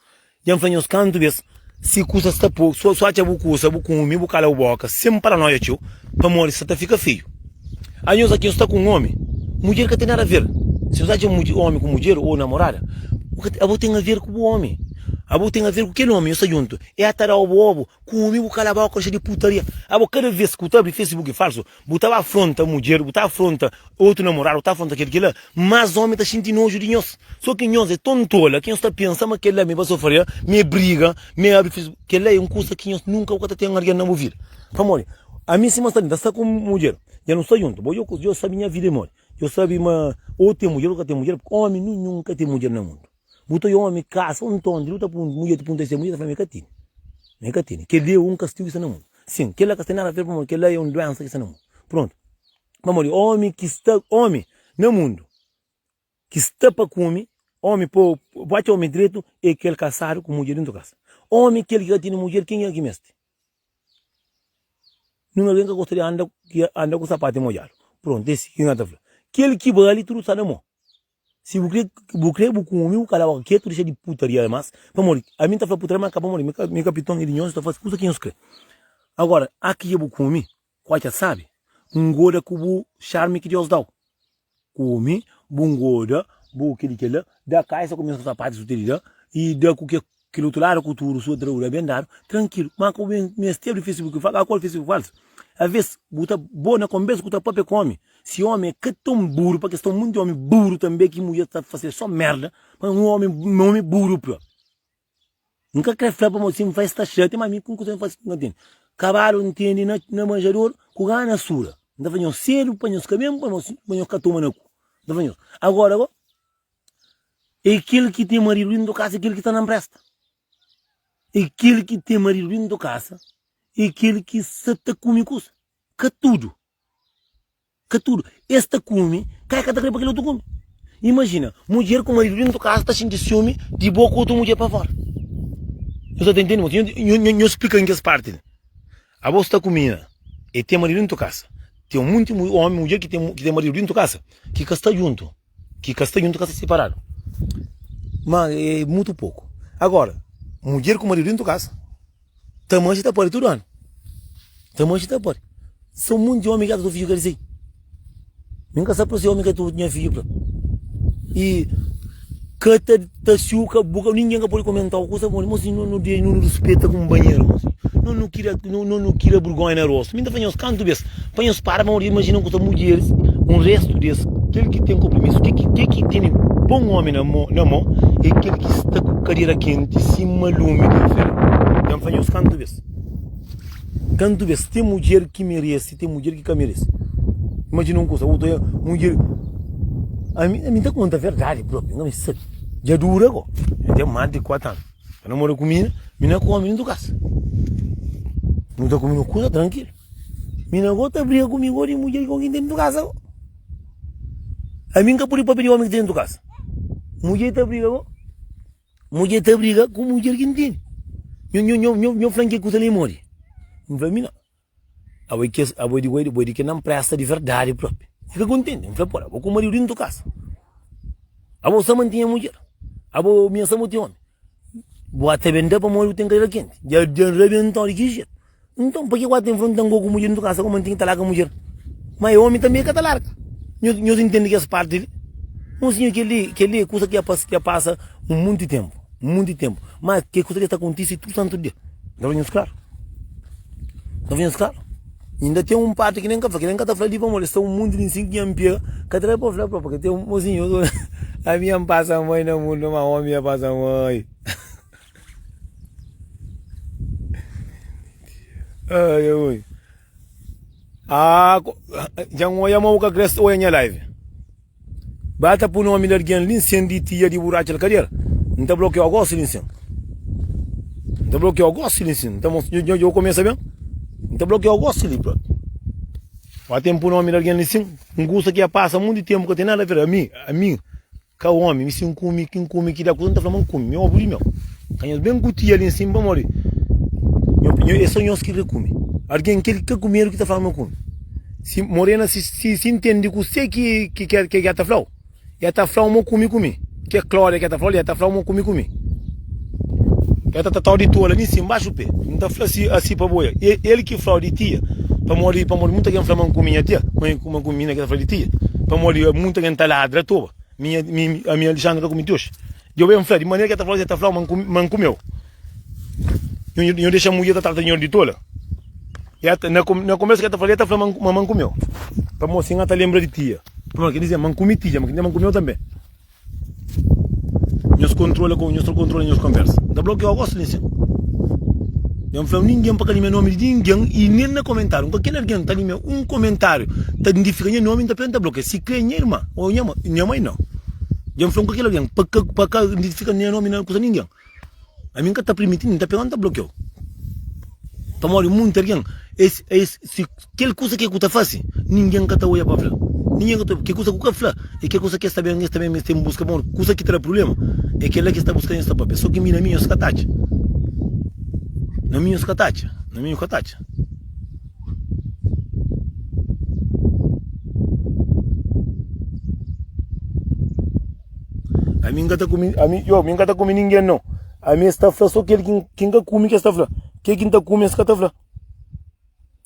Dja N fla nhos kantu bes si kusa sta poku, so so atxa bu kusa bu kume bu kala bu boka sen paranoia txeu pamodi sta ta fika feiu. Anhos aki nhos sta ku un omi, mudjer ka ten nada aver. Si nhos atxa omi ku mudjer o namorada, abo ten aver ku bu omi, abo ten aver ku kel omi, nhos sta djuntu. E ata dau bu obu, kume bu kala boka, dexa di putaria. Abo kada ves ku ta abri facebook falsu, bu ta ba afronta mudjer, bu ta afronta otu namoradu, bu ta afronta kel kila, mas omi ta xinti noju di nhos. So ki nhos e tontola, ki nhos ta pensa ma kela mi ba sofaria, mi e briga, mi e abri facebook. Kela e un kusa ki nhos nunka bu ka ta ten algen na bu vida. Pamodi? Ami sima sta li, N ta sta ku mudjer, dja nu sta djuntu. Bo dja sabe nha vida é modi. Dja sabe ma ou ten mudjer ou ka ten mudjer. Omi ninhun ka ten mudjer na mundu. Bu ta odja omi kasa un tonti, bu ta punta, mudjer ta punta si ten mudjer, ta fla ma e ka tene. Ma e ka tene. Kel-li é un kastigu ki sta na mundu. Sin, kel-la ka sta nada aver pamodi kel-la é un duensa ki sta na mundu. Prontu. Pamodi omi ki sta omi na mundu ki sta pa kume omi po bu atxa omi dretu e kel kasadu ku mudjer dentu kasa. Omi kel ki ka tene mudjer kenha ki meste? Nun algen ka gosta di anda ki anda ku sapatu modjadu. Prontu es ki N ta fla. Kel ki bali tudu sta na mo. Si bu kre bu kre bu kume bu kala boka ketu dexa di putaria mas pamodi ami N ta fla putaria ma ka pamodi mi ka piton e di nhos ta fasi kusa ki nhos kre. Agora aki dja bu kume Ku atxa sabi, ngoda ku bu xarmi ki Deus dau. Kume, bu ngoda, bu kel i kel la, da kaisa ku mesmu sapatu su tene da, i da ku ke kel otu ladu ku tudu su tra ben dadu, trankilu. Ma ku meste abri facebook falsu, a kual facebook falsu? Aves bu ta bo na konbersa ku ta papia ku omi, si omi é ka ton buru, pa kes ta munti omi buru tanbe ki mudjer ta fase so merda, ma un omi omi buru propi. N ka kre fla pamodi si N fla es ta xatia, ma mi ku kusa N fasi N ka ntende. Kabalu ntende na na manjador ku gana sura. N ta fla nhos sedu pa nhos ka ben pa nhos pa nhos ka toma na ku. N ta fla nhos. Agora go, e kel ki ten maridu dentu kasa e kel ki sta na npresta. E kel ki ten maridu dentu kasa e kel ki sa ta kume kusa. Ka tudu. Ka tudu. Es ta kume, ka e ka ta kre pa kel otu kume. Imajina, mudjer ku maridu dentu kasa ta xinti siumi di bo ku otu mudjer pa fora. Nhos ta intende? Nhos splika-m kes parti li. Abo sta ku mina, e ten maridu dentu kasa. Ten monti omi, mudjer ki ten ki ten maridu dentu kasa ki ka sta djuntu, ki ka sta djuntu, ka sta siparadu. Ma e mutu poku. Agora, mudjer ku maridu dentu kasa. Ta manxe ta pari tudu anu. Ta manxe ta pari. São munti omi ki ata tu fidju ka di sei. Mi ka sa pa si omi ka tu nha fidju pra. E ka ta ta siu ka bu ka ninguém ka pode komentau kusa pamodi mosi no no no no rispeta kumpanheru mosi. No no kria no no no kria burgonha na rostu. Mi ta fla nhos kantu bes pa nhos para pamodi imajina ku ta mudjeris un restu des kel ki ten konpromisu ke ki ke ki tene bon omi na mo na mo e kel ki sta ku kadera kenti sima lumi di infernu. Dja N fla nhos kantu bes kantu bes ten mudjer ki merese ten mudjer ki ka merese. Imajina un kusa bu ta mudjer ami ami N ta konta verdadi propi N ka meste sabe dja dura go dja ten mas di 4 anu. Ta namora ku mina, mina ku omi dentu kasa. Nu ta kume no kusa trankilu. Mina go ta briga ku mi go di mudjer ki ten dentu kasa go. Ami N ka pudi papia di omi ki ten dentu kasa. Mudjer ta briga go, mudjer ta briga ku mudjer ki N tene. Nho, nho, nho, nho, nho fla-m ke kusa li modi? N fla, mi na. Abo é kes, abo é di bo é di ke na npresta di verdadi propi. Fika kontenti, N fla, pora, abo ku maridu dentu kasa. Abo sa mantinha mudjer, abo mi sa bo ten omi. Bu ata ben da pamodi bu ten kadera kenti. Dja dja N rabentau di ki jetu. Nton, pa ki bu ata infronta-m go ku mudjer dentu kasa, ku mantinha ta larga mudjer? Ma e omi tanbe ka ta larga. Nhos nhos intende kes parti li? Mosinhu, kel-li kel-li é kusa ki dja pasa un monti tenpu, un monti tenpu. Ma ke kusa ki ta kontise tudu santu dia. N ta fla nhos klaru. N ta fla nhos klaru. Inda ten un parti ki nen ka fla, ki nen ka ta fla li pamodi sta un munti di nsin ki nha npia ka ta da pa fla propi, ka ten mosinhu ami nha npasa mai na mundu ma omi ya pasa mai. Ai ui. Ah, dja N oia ma bu ka kre oia nha live. Ba ta pui nomi di algen li nsen di tia di buraca di kadera. N ta blokiau gosi li nsen. N ta blokiau gosi li nsen. N ta mostra nho dja kumesa ben. N ta blokiau gosi li propi. Ba ten pui nomi di algen li nsen. N kusa ki ya pasa munti tempu ka ten nada aver. Ami, ami. Ka omi, mi si N kume, ki N kume, ki da kuza, N ta fla ma N kume, mi obu di meu. Ka nhos ben ku tia li nsin pamodi nho, nho, é so nhos ki ka kume. Algen kel ki ka kumedu ki ta fla ma kume. Si Morena si, si, si ntende kuse ki, ki, ki, ki el ta fla-u, el ta fla-u ma kume ku mi. Ke Klória ki el ta fla-u li, el ta fla-u ma kume ku mi. El ta tratau di tola li nsin, baxu pe. N ta fla si, asi pa bo, e el ki fla-u di tia, pamodi, pamodi munta gen fla ma N kume nha tia, ma N kume mina ki ta fla di tia, pamodi munta gen ta ladra toba. Mi, mi, ami Alexandre ka kume ti oxi. Dja ben fla, di manera ki el ta fla-u, el ta fla-u ma N kume, ma N kumeu. Nho, nho dexa mudjer ta trata nho di tola. El ta, na, na konbersa ki el ta fla, el ta fla ma ma N kumeu. Pamodi si N ta lenbra di tia. Pamodi kel dize ma N kume tia, ma kel dize ma N kumeu tanbe. Nhos kontrola ku, nhos ta kontrola nhos konbersa. N ta blokiau gosi li nsin. Nha N fla ningen pa ka limia nomi di ningen i nen na komentariu. Nka kel algen ta limia un komentariu ta identifika nha nomi, N ta pega N ta blokia. Si kre nha irma o nha mai, nha mai nau. Dja N fla nka kel algen pa ka pa ka identifika nha nomi na kusa ningen. Ami N ka ta pirmiti, N ta pega N ta blokiau. Pamodi munti algen es es si kel kusa ke ku ta fase ningen ka ta oia pa fla. Ningen ka ta oia. Ke kusa ku ka fla e kel kusa ke sta ben es ta ben es ten buska pamodi kusa ki ta da prublema e kel la ke sta buska nhos ta papia. So ki mi na mi nhos ka ta atxa. Na mi nhos ka ta atxa. Na mi nhos ka ta atxa. Ami N ka ta kume, ami, yo, mi N ka ta kume ningen no. Ami es ta fla so kel ki N ka kume ki es ta fla. Ke ki N ta kume es ka ta fla.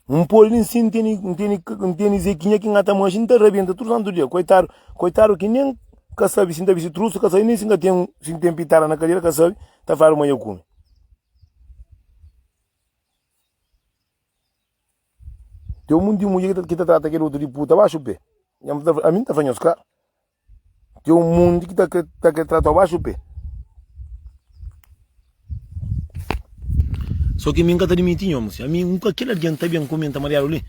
N pode nin si N tene, N tene, N tene zekinha ki N ka ta manxe, N ta rabenta tudu santu dia. Koitadu, koitadu ki nen ka sabe si N ta bisti trusu, ka sabe nen si N ka ten, si N ten pitada na kadera, ka sabe, ta fladu ma dja kume. Ten un monti mudjer ki ta trata kel otu di puta baxu pe. Ami N ta fla nhos klaru. Ten un monti ki ta kre trata-u baxu pe. So ki mi N ka ta dimiti nho, mosi. Ami N ka kel algen ta ben kumenta mariadu li.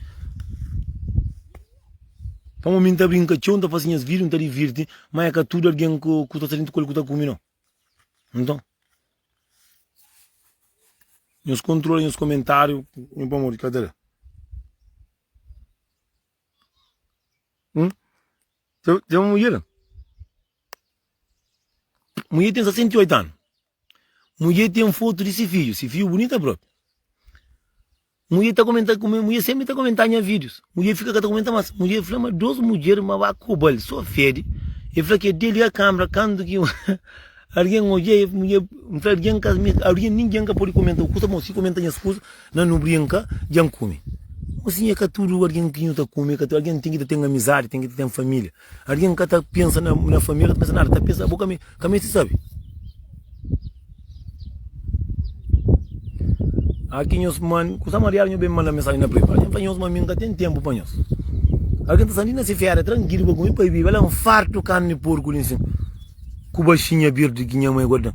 Pamodi mi N ta brinka txeu, N ta fase nhas vídiu, N ta divirti, ma é ka tudu algen ku ta sta dentu ku el ku ta kume no. Nton, nhos kontrola nhos komentáriu pamodi ka ta da. Ten un mudjer, mudjer ten 68 anu, mudjer ten fotu di si fidju, si fidju bunita propi. Mudjer ta komenta ku mi, mudjer sempri ta komenta nha vídius. Mudjer fika ka ta komenta mas. Mudjer fla ma dos mudjer ma ba kobal so fedi. E fla ke deli a kambra kantu ki algen odja e mudjer N fla algen ka algen ningen ka podi komenta kusa mo si komenta nhas kusa na nu brinka dja N kume. Mosinha ka tudu algen ki nhu ta kume ka tudu algen ten ki ta ten amizadi ten ki ta ten familia. Algen ka ta pensa na na familia ka ta pensa nada ta pensa abo ka ka meste sabe. Aki nhos man kusa mariadu nho ben manda mensagem na privadu algen fla nhos ma mi nka ten tempu pa nhos. Algen ta sta li na se feria trankilu pa kume pa bibi ala nfartu karni porku li nsin ku baxinha birdi ki nha mai guardan.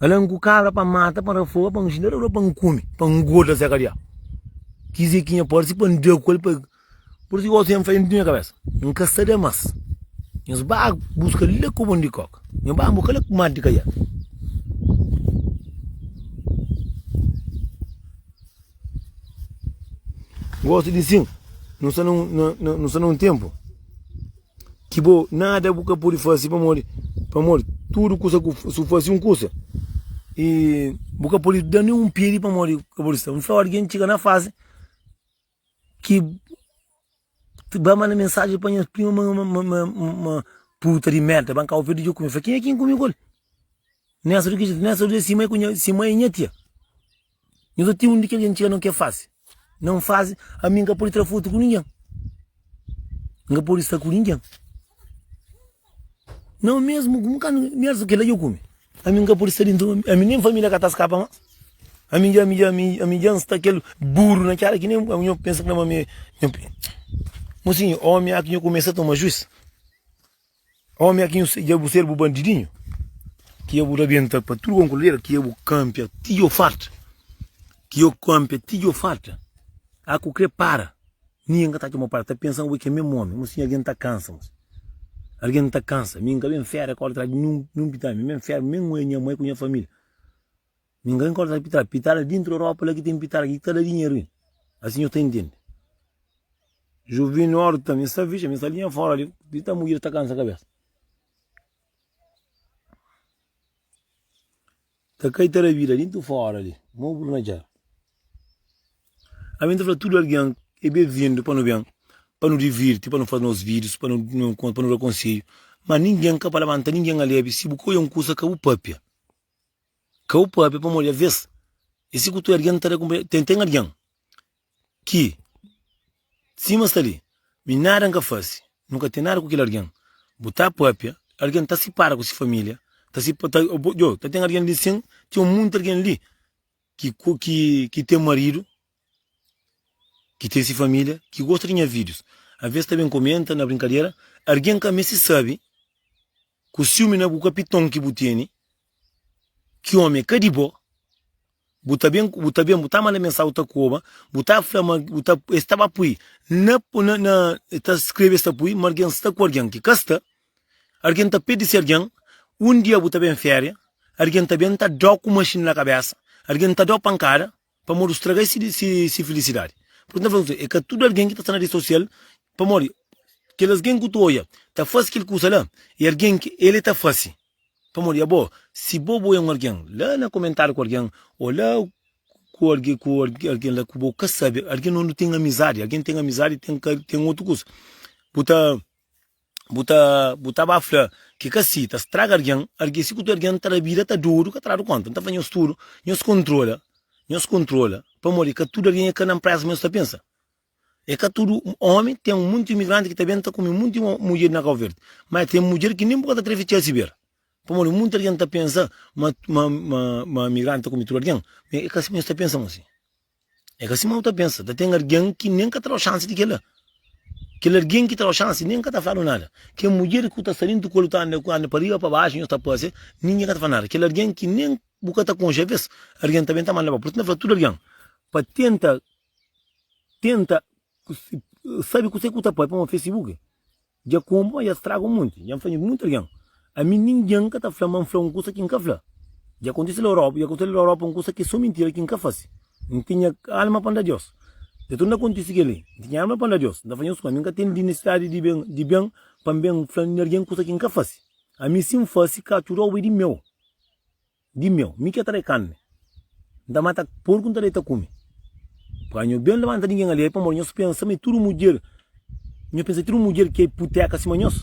Ala N ku kabra pa mata, pa rafoga, pa N xinta pa N kume, pa N gorda se kadiâ. Kize ki nha parse pa N da ku el pa. Pur isu gosi N fla dentru di nha kabesa, N ka sta da mas. Nhos ba buska la kobon di koka, nhos ba buska la mar di kaiá. Gosi di sin, nu sta na un tempu. Ki bo nada bu ka pode fase pamodi pamodi tudu kusa ku su fase un kusa i bu ka pode da nen un pedi pamodi ka pode sta. N fla algen txiga na fase ki ba manda mensajen pa nhas prima ma ma ma ma puta di merda ba Kau Verdi dja kume. N fla kenha ki N kume ku el? Nessa di nessa di si mai ku nha si mai é nha tia. Nhos ta ten un di kel algen txiga na ke fase na un fase ami N ka pode tra fotu ku ningen. N ka pode sta ku ningen. Não mesmo ku ka mesmo kila dja kume. Ami N ka pode sta dintu, ami nem familia ka ta skapa mas. Ami dja ami dja ami dja N sta kel buru na txada ki nem nho pensa ki ma mi nho Mosinhu, omi aki nho kumesa toma juis. Omi aki nho dja bu ser bu bandidinhu ki dja bu rabenta pa tudu konkuladera ki dja bu kanpia ti djo farta. Ki djo kanpia ti djo farta. A ku kre para. Ningen ka ta atxa ma para, ta pensa ma bo é kel mesmu omi. Mosinhu, algen ta kansa, mosinhu. Algen ta kansa. Mi N ka ben fera kóre tras di ninhun, ninhun pitada. Mi N ben fera, mi N oia nha mai ku nha família. Mi N ka ben kóre tras di pitada. Pitada dintru Europa la ki ten pitada, ki ta da dinheru inda. Asin nhos ta intende. Juvino Horta, mi N sta fixa, mi N sta li nha fora li, di ta mudjer ta kansa kabesa. Ta kai ta da bida dintu fora li, mo bu na dja. Ami N ta fla tudu algen é ben-vindu pa nu ben, pa nu divirti, pa nu faze nos vídius, pa nu pa nu da konsedju. Ma ningen ka pa labanta ningen alebi. Si bu ka oia un kusa, ka bu papia. Ka bu papia pamodi aves é si ku tu algen ta da kunpanheru. Ten ten algen ki sima sta li, mi nada N ka fase, nu ka ten nada ku kel algen. Bu ta papia, algen ta sipara ku si familia, ta sipa ta djo ta ten algen li sin, ten munti algen li ki ki ki ten maridu, ki ten si familia, ki gosta di nha vídius. Aves ta ben komenta na brinkadera, algen ka meste sabe ku siumi na bu kapiton ki bu tene, ki omi é ka di bo. Bu ta ben, bu ta ben, bu ta manda mensagem, bu ta koba, bu ta fla ma bu ta, es ta ba pui na, na, na, ta skrebe es ta pui ma algen sta ku algen ki ka sta, algen ta perde si algen, un dia bu ta ben feria, algen ta ben ta dau ku maxina na kabesa, algen ta dau pankada. Pamodi straga si si filisidadi. Pur isu N ta fla, é ka tudu algen ki ta sta na redi sosial, pamodi kel algen ku ta oia ta fase kel kusa la, é algen ki el ta fase. Pamodi abo, si bo bo é un algen la na komentariu ku algen ô la ku algen ku algen la ku bo ka sabe, algen undi ten amizadi, algen ten amizadi ten ka ten otu kusa, bu ta bu ta bu ta ba fla ki ka si ta straga algen, algen si ku tu algen ta da bida ta dodu ka ta dadu konta. N ta fla nhos tudu, nhos kontrola, nhos kontrola pamodi ka tudu algen é ka na npresa ma nhos ta pensa. É ka tudu omi, ten munti imigranti ki ta ben ta kume munti mudjer na Kau Verdi, ma ten mudjer ki nen bu ka ta treve txeu si bera. Pamodi munti algen ta pensa ma ma ma ma imigranti ta kume tudu algen, ma é ka si nhos ta pensa mosi. É ka sima bu ta pensa. Ta ten algen ki nen ka ta da-u xansi di kel-la. Kel algen ki ta da-u xansi nen ka ta fla-u nada. Kel mudjer ki bu ta sta dentu ku el, bu ta anda ku anda pa riba pa baxu, nhos ta pâsia, ningen ka ta fla nada. Kel algen ki nen bu ka ta konxe, alvês algen ta ben ta manda pa bo. Pur isu N ta fla tudu algen pa tenta tenta sabe kuzê ki bu ta pâpia pamodi Facebook Dja konpo ma dja straga un monti. Dja N fla munti algen, ami ningen ka ta fla ma N fla un kusa ki N ka fla. Dja kontise la Europa, dja kontise la Europa un kusa ki so mintira ki N ka fase. N ten nha alma pa N da Deus. Dja torna kontise kel-li. N ten nha alma pa N da Deus. N ta fla nhos kuma, ami N ka ten nisisidadi di ben di ben pa N ben fla algen kusa ki N ka fase. Ami si N fase, katxu roba é di meu. Di meu, mi ke ta da karni. N ta mata porku N ta da ta kume. Pa nho ben labanta ningen ali, pamodi nhos pensa ma é tudu mudjer, nho pensa tudu mudjer ki é puteka sima nhos?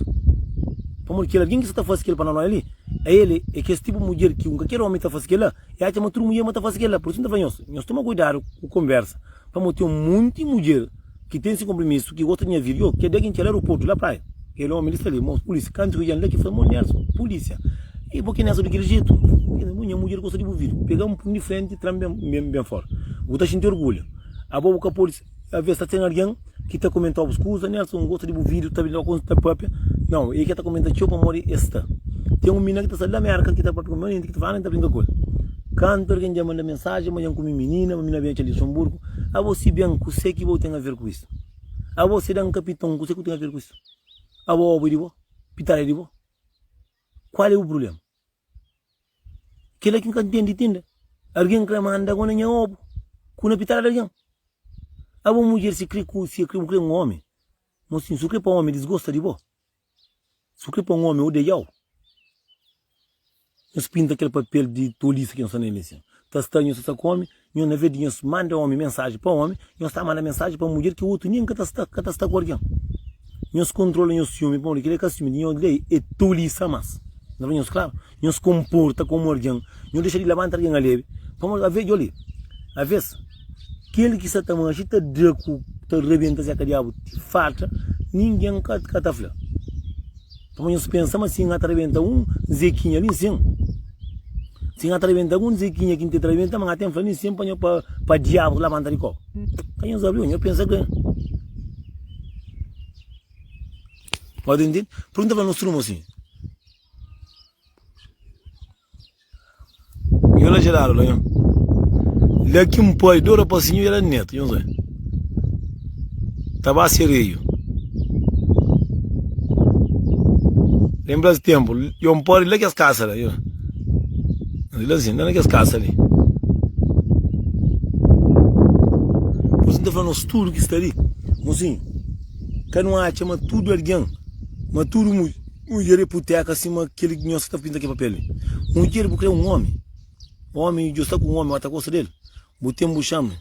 Pamodi kel algen ki sa ta fase kel pananoia li, a el é kes tipu mudjer ki un kaker omi ta fase kela, e atxa ma tudu mudjer ma ta fase kela. Pur isu N ta fla nhos, nhos toma kuidadu ku konversa, pamodi ten monti mudjer ki ten si konpromisu, ki gosta di nha vida. Yo, kel dia ki N txega aeroportu la praia, kel omi li sta li, mos pulisia, kantu ki odja-m la, ki fla, Mo Nelson, pulisia, i bo ki Nelson di kel jetu? Mo nha mudjer gosta di bu vida, pega-m pun di frenti, tra-m ben ben fora. Bu ta xinti orgulhu. Abo bu ka pode, aves ta ten algen ki ta komentau bus kuza, Nelson, N gosta di bu vida, ta ben ta papia. Nau, e ka ta komenta txeu pamodi es sta. Ten un minina ki ta sta la Merka ki ta papia ku mi, ki ta fla, N ta brinka ku el. Kantu algen dja manda mensajen ma dja N kume minina, ma minina ben atxa Luxemburgo, Abo si ben, kuse ki bo ten aver ku isu? Abo si dan kapiton, kuse ku ten aver ku isu? Abo obu é di bo? Pitada é di bo? Kual é bu prublema? Kila ki N ka ntende tinda. Algin kre manda go na nha obu ku na pitada di algin. Abo mudjer si kre ku si bu kre un omi, mosinhu, si bu kre pa omi disgosta di bo, Si bu kre pa un omi odeiau, nhos pinta kel papel di tolisa ki nhos sta na el insin. Ta sta, nhos ta sta ku omi, nhos na ves di nhos manda omi mensaji pa omi, nhos ta manda mensaji pa mudjer ki otu nin ka ta sta, ka ta sta ku algen. Nhos kontrola nhos siumi, pamodi kel-li é ka siumi di nhos, lei é tolisa mas. N ta fla nhos klaru, nhos konporta komu algen, nhos dexa di labanta algen alebe, pamodi aves, djobe li, aves, Kel ki sa ta manxe ta da ku ta rabenta zeka diabu ti farta ningen ka ka ta fla. Pamodi nhos pensa ma si N ta rabenta un zekinha li nsin, si N ta rabenta algun zekinha ki N tenta rabenta ma N ten fla li nsin pa nho pa pa diabu labanta di koba. Ka nhos abri nhos pensa ke. Pode ntende? Pur N ta fla nos turma sin. Nho la Gerardo la nho. La ki un pai do rapasinhu era netu nho zé. Ta ba sereio. Lembra es tempo, yon pari la kes kasa la nho. La sin, la na kes kasa li. Por isso N ta fla nos tudu ki sta li, mosinhu, ka nu atxa ma tudu algen, ma tudu Mudjer é puteka sima kel ki nhos sta pinta kel papel li. Mudjer bu kre un omi, omi djo sta ku un omi ba ta gosta del, bu ten bu xama.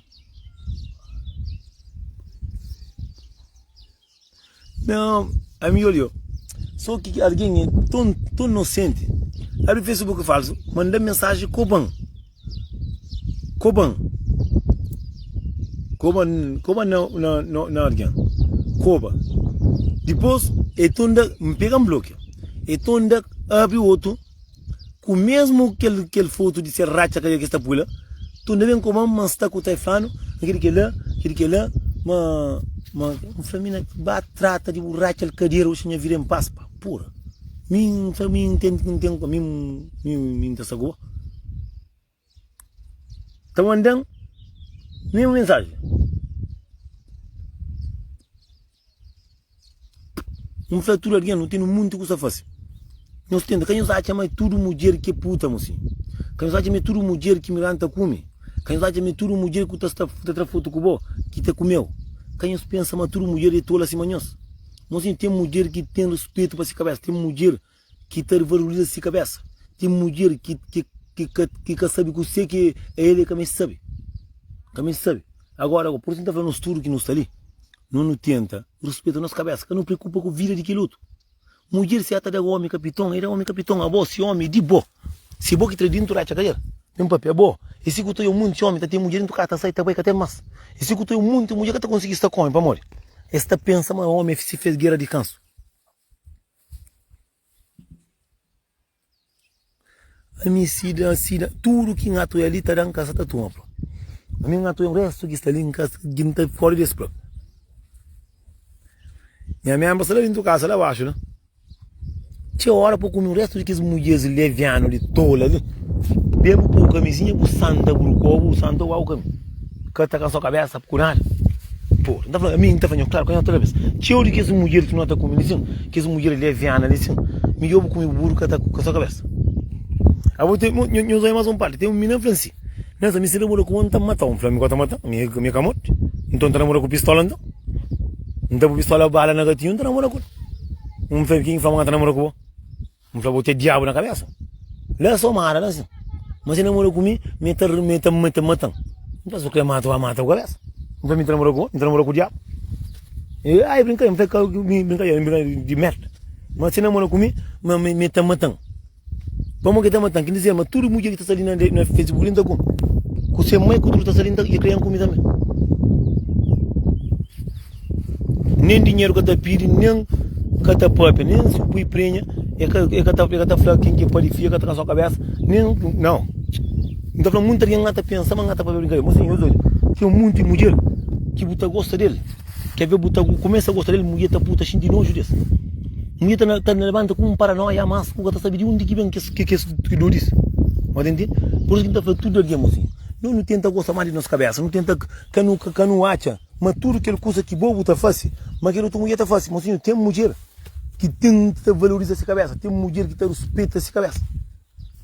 Não, ami olha, só ki algen é ton ton nosenti. Abri Facebook falso, manda mensagem koban. Koban. Koba, koba na, na, na, na algen. Koba. Dipôs, e tonda, N pega N blokia. E tonda abri otu ku mesmu kel, kel fotu di se ratxa kadera ki sta pui la. Tonda ben koba-m ma N sta ku tai flanu, ma kel kel-la, kel kel-la, ma, ma N fla mina ba trata di bu ratxa-l kadera oxi nha vida en pas pa pura. Mi N fla mi N ten, N ten, mi, mi, mi N ta sta ku bo. Ta manda-m mesmu mensaji. N fla tudu algen, nu tene munti kusa fase. Nhos tenta, ka nhos atxa ma é tudu mudjer ki é puta, mosinhu. Ka nhos atxa ma é tudu mudjer ki miranta kume. Ka nhos atxa ma é tudu mudjer ku ta sta ta tra fotu ku bo ki ta kume-u. Ka nhos pensa ma tudu mudjer é tola sima nhos. Mosinhu, ten mudjer ki ten ruspetu pa se kabésa, ten mudjer ki ta valoriza se kabésa, ten mudjer ki ki ki ka ki ka sabe kuzê ki é el, el ka meste sabe. Ka meste sabe. Agora, pur isu N ta fla nos tudu ki nu sta li, no nu tenta ruspeta nos kabésa, ka nu preokupa ku vida di kel otu. Mudjer si ata da omi kapiton, e da omi kapiton, abo si omi e di bo. Si bo ki tra dintu ratxa kadera, ben papia abo. E si ku ta oia munti omi ta ten mudjer dintu kasa ta sai ta bai ka ten mas. E si ku ta oia munti mudjer ka ta konsigi sta ku omi pamodi es ta pensa ma omi si fes gera di kansu. Ami si da si da tudu ki N atoia li ta da N ka sa ta toma fla. Ami N atoia restu ki sta li N ka ki N ta kori des fla. Nha menbra sta la dintu kasa la baxu la. Txeu ora pa kume restu di kes mudjeris levianu li tola li. Ben bu poi kamizinha bu santa burko bu santa uau kami. Ka ta kansa kabesa ku nada. Pô, N ta fla, ami N ta fla nho, klaru ka nho ta fla Txeu di kes mudjer ki no ta kume li sin, kes mudjer leviana li sin, midjor bu kume buru ka ta kansa kabesa. Abo ten, nho, nho oja mas un parti, ten un minina fla si, Nelson, mi si namora ku bo N ta matau. N fla, mi ka ta mata, mi mi ka morti. Nton N ta namora ku pistola nton? N ta pui pistola bala na gatinhu N ta namora ku el. N fla, ken ki fla ma N ta namora ku bo? N fla, bo ten diabu na kabesa? La so mara la sin. Ma si namora ku mi, mi ta mi ta mi ta matan. N fla, si bu kre mata, ba mata bu kabesa. N fla, mi ta namora ku bo, mi ta namora ku diabu. E ai brinka, N fla, ka mi brinka, mi brinka di merda. Ma si namora ku mi, ma mi mi ta matan. Pamo ki ta matan? Ki dizer ma tudu mudjer ki ta sta li na na Facebook li N ta kume. Ku se mai ku tudu ta sta li N ta e kre N kume tanbe. Nen dinheru ka ta pidi, nen ka ta papia, nen si bu pui prenha, e ka e ka ta e ka ta fla ken ki padi fia, ka ta kansa kabesa, nen nau. N ta fla munti algen ka ta pensa ma N ka ta papia brinkadeira, ma sin nhos odja, ten munti mudjer ki bu ta gosta del, ke ve bu ta kumesa gosta del, mudjer ta pui ta xinti noju des. Mudjer ta na ta labanta ku un paranoia mas ku ka ta sabi di undi ki ben kes kes dodis. Bo ta intende? Pur isu ki N ta fla tudu algen, mosinhu, no nu tenta gosta mas di nos kabesa, nu tenta ka nu ka nu atxa Ma tudu kel kuza ki bo bu ta fase, ma kel otu mudjer ta fase. Mosinhu, ten mudjer ki ten ki ta valoriza se kabésa, ten mudjer ki ta ruspeta se kabésa,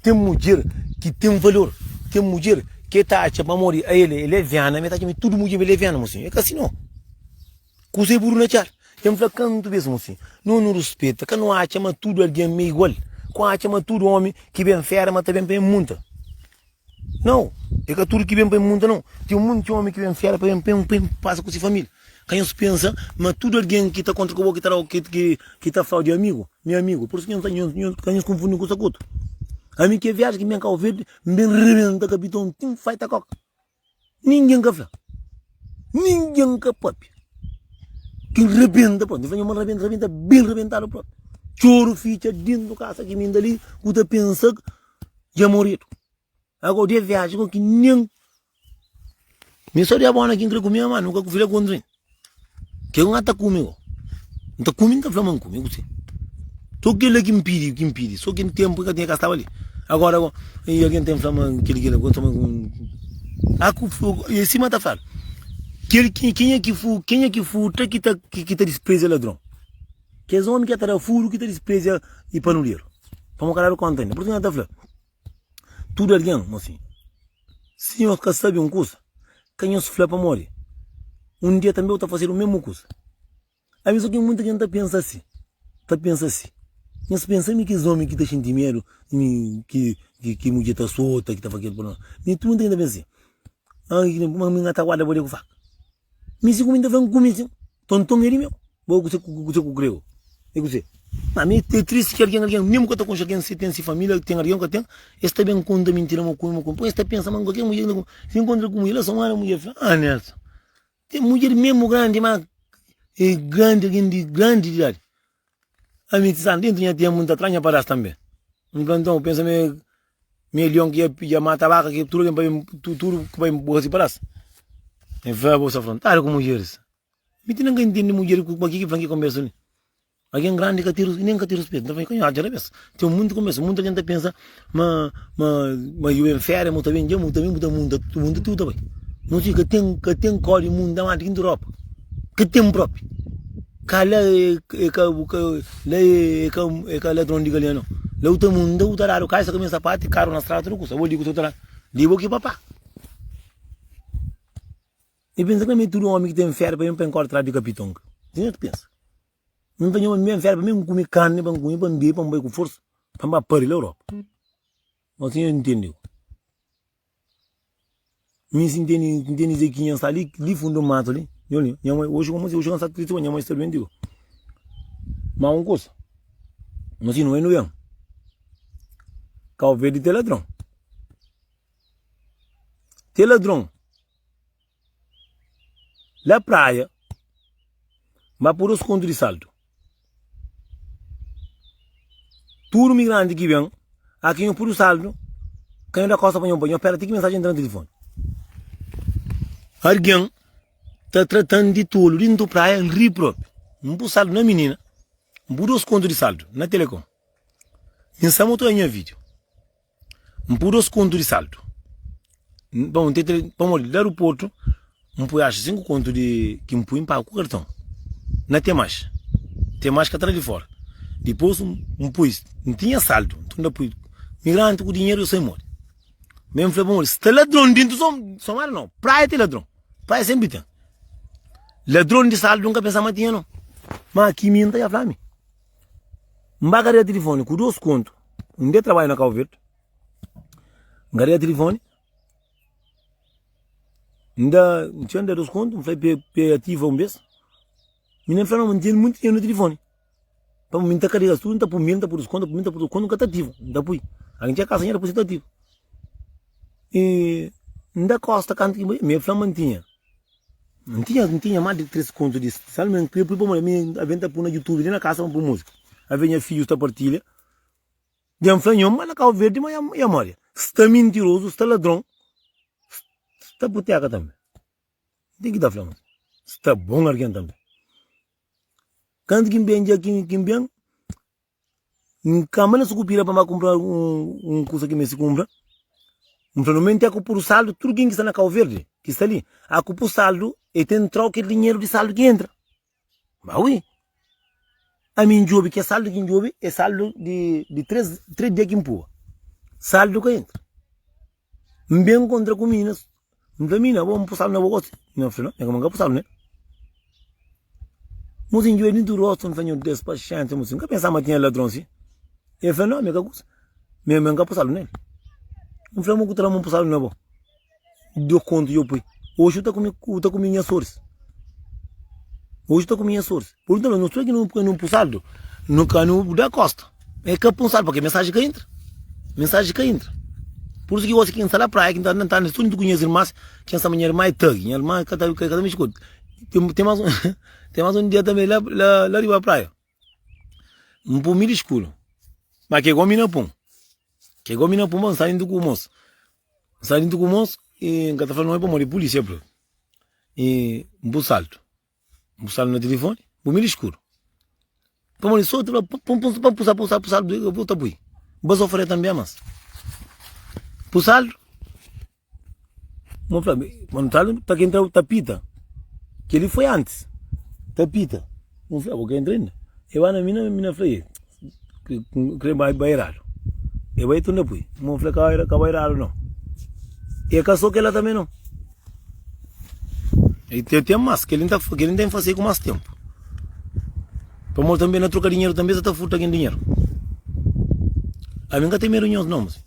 ten mudjer ki ten valor, ten mudjer ki ta atxa pamodi ael é leviana, ma el ta atxa ma tudu mudjer é leviana. Mosinhu, é ka si no. Kuza é buru na txar. Dja N fla kantu bes, mosinhu, no nu ruspeta, ka nu atxa ma tudu algen ma é igual, ka nu atxa ma tudu omi ki ben fera ma ta ben pa e munta. Nau, é ka tudu ki ben pa e munta nau. Ten un monti omi ki ben fera pa ben pa ben pasa ku se familia. Ka nhos pensa ma tudu algen ki ta kontra ku bo ki ta dau ki ki ta flau di amigu, mi amigu. Pur isu ki nhos nhos ka nhos konfundi un kusa ku otu. Ami ke viaji ki N ben Kau Verdi, N ben rebenta kapiton tin faita koka. Ningen ka fla, ningen ka papia. Ki N rebenta propi. N fla nha ma N rebenta, rebenta ben rebentadu propi. Txoru fitxa dentu kasa ki mi N ta li ku ta pensa dja moredu. Ago de viaji ko ki nen mi so di abona ki N kre kume ma nuka ku fila ku Andrin. Ke ku N ta kume go? N ta kume N ta fla ma N kume kuse. So kila ki N pidi ki N pidi so ki tempu ka tinha ka staba li. Agora go i algen ten fla ma kili kila ku a ku e sima ta fladu kel ki kenha ki fu kenha ki furta ki ta ki ta dispreza ladron. Kes omi ki ta da furu ki ta dispreza i panuleru. Pamo ka dadu konta inda. Pur isu ki N ta fla. Tudu algen, mosinhu, si nhos ka sabe un kusa, ka nhos fla pamodi un dia tanbe bu ta fazedu mésmu kusa. Ami so ten munta algen ta pensa si, ta pensa si. Nhos pensa mi kes omi ki ta xinti medu mi ki ki mudjer ta sota, ki ta faze kel problema. Mi tudu munta algen ta pensa si. Ma mi ka ta guarda bo di ku faka. Mi si ku mi ta fla N kume sin. Tonton é di meu. Bo kuse kuse ku krê bo? É kuse? Ma mi é tristi ki algen algen mesmu ka ta konxe algen si ten si familia ten algen ka ten es ta ben konta mintira ma kume ma kume. Poi es ta pensa ma kualker mudjer ki ta kume. Si nkontra ku mudjer la so mara mudjer fla ah Nelson ten mudjer mesmu grandi ma é grandi algen di grandi di idadi. Ami ti sta dentu nha tempu N ta tra nha padas tanbe. N fla nton pensa ma é mi é lion ki dja mata baka ki tudu algen pa ben tudu ku bai buska si padas. N fla bo sta afrontadu ku mudjeris. Mi ti nen ka intende mudjer ku ki ki fla ki konbersu li. Algen grandi ka ten nen ka ten ruspetu. N ta fla ka nho atxa rabesa. Ten munti konbersu, munti algen ta pensa ma ma ma yu ben feria mu ta ben dja mu ta ben bu ta munta munta tudu ta bai. Mon si ka ten ka ten kodi munta ma di ropa. Ka ten propi. Ka la e ka la e ka e ka ladron di galinha nau. La bu ta munda bu ta dadu kaisa ku mi sapatu karu na strada tudu kusa. Bo li ku ta di bo ki papa. E pensa ka mi é tudu omi ki ten fera pa mi pa N kore tras di kapiton. Sin es pensa. Mi N ta nhoma mi ben fera pa mi N kume karni, pa N kume, pa N bebe, pa N bai ku forsa, pa N ba pari la Europa. Mas sin es ntende. Mi si N tene, N tene Zequinha sta li, li fundu matu li. Nho li, nha mãe, oxi komo si, oxi N sta tristi, nha mãe sta duenti. Ma un kusa, ma si no é no ben. Kau Verdi ten ladron. Ten ladron. La praia, ma pur os kontu di saldu. Tudu migranti ki ben, aki nho pudi saldu, ka nho da kosta pa nho bai, nho pera ti ki mensajen entra na tilifoni. Argen ta tratan di tolu dintu praia, N ri propi. N pui saldu na minina, N pui dos kontu di saldu na telekon. N sta mostrau nha video. N pui 2 kontu di saldu. Bon, N ten pamodi di aeroportu N pui axu 5 kontu di ki N pui N paga ku karton. Na Temax. Temax ka tra di fora. Dipôs N pui, N tinha saldu, nton N ta pui migranti ku dinheru yo sai modi. Mi N fla pamodi sta ladron dintu Somada nau, praia ten ladron, praia senpri ten. Ladron di saldu N ka pensa ma tinha nau. Ma ki mi N ta ya fla mi. N ba karega tilifoni ku 2 kontu. Un dia trabadju na Cabo Verde, N karega tilifoni, N da, N txeu N da 2 kontu, N fla pa e ativa un bes. Minina fla, ma N tene monti dinheru na tilifoni. Pamodi mi N ta karega tudu, N ta pui mil, N ta pui 2 kontu, N ta pui mil, N ta pui 2 kontu, N ka ta ativa. N ta pui. Algen txega kasa nha dipôs el ta ativa. I N da kosta kantu ki N bai, mi el fla ma N tinha. N tinha, N tinha más di 3 kontu di sal, ma N kria pui pamodi mi avê N ta pui na YouTube li na kasa pa N pui múzika. Avê nha fidjus ta partilha. Dja N fla nho ma na Cabo Verde ma ya mori. Sta mintirozu, sta ladron, sta puteka tanbe. N ten ki ta fla mas. Sta bon algen tanbe. Kantu ki N ben dja ki N ben, N kamba na sukupira pa N ba kunpra un kusa ki N meste kunpra. N fla, no menti aku puru saldu, tudu kin ki sta na Kau Verdi, ki sta li, aku pu saldu, e ten trau kel dinheru di saldu ki entra. Ba ui! Ami N djobe, ke saldu ki N djobe, e saldu di di 3 3 dia ki N pua. Saldu ka entra. N ben nkontra ku minas, N fla, Mina, bo N pu saldu na bo gosi? Mina fla, Nau, nha ka pu saldu ne. Mosinhu djobe dintu rostu, N fla, Nho Deus, paxénsia, mosinhu, N ka pensa ma tinha ladron si. El fla, Nau, mi ka kusa, mi N ka pu saldu nel. N fla, Mo ku ta fla ma N pu saldu na bo? Djo kontu djo pui. Oxi u ta kume, u ta kume nha soris. Oxi u ta kume nha soris. Por isso, nos tudo que não não pu saldo, não ka não da costa. É ka pun saldo, porque mensagem ka entra. Mensagem ka entra. Por isso que gosto que está na praia, que está na tá, tudo com minhas irmãs, quem sabe minha irmã é tag, minha irmã ka tá ka tá me escuta. Tem tem mais um, tem mais um dia também lá lá lá riba praia. Um pun milho escuro. Mas que igual mina pun. Que igual mina pun, mas está indo com o moço. N sta dintu ku mos i N ka ta fla nomi pamodi pulisia fla. I N pui saltu, N pui saltu na tilifoni, N pui mili skuru. Pamodi so ta fla pun pun pa pusa pusa pui saltu bu ta pui. N ba sofre tambi mas. Pui saltu, N fla ma saltu ta ki entra ta pita. Keli foi antis, ta pita. N fla bo ka entra inda. E ba na mi na fla e. Kre bai bai eradu. E bai tunda pui. Mo fla ka ka bai eradu no. E ka so kela tambe no. E tem tem mas, kel ta kel tem fase ku mas tempo. Pamodi tambe na troka dinheiro tambe sa ta furta ken dinheiro. Ami nka tem medo nhos no, mosi.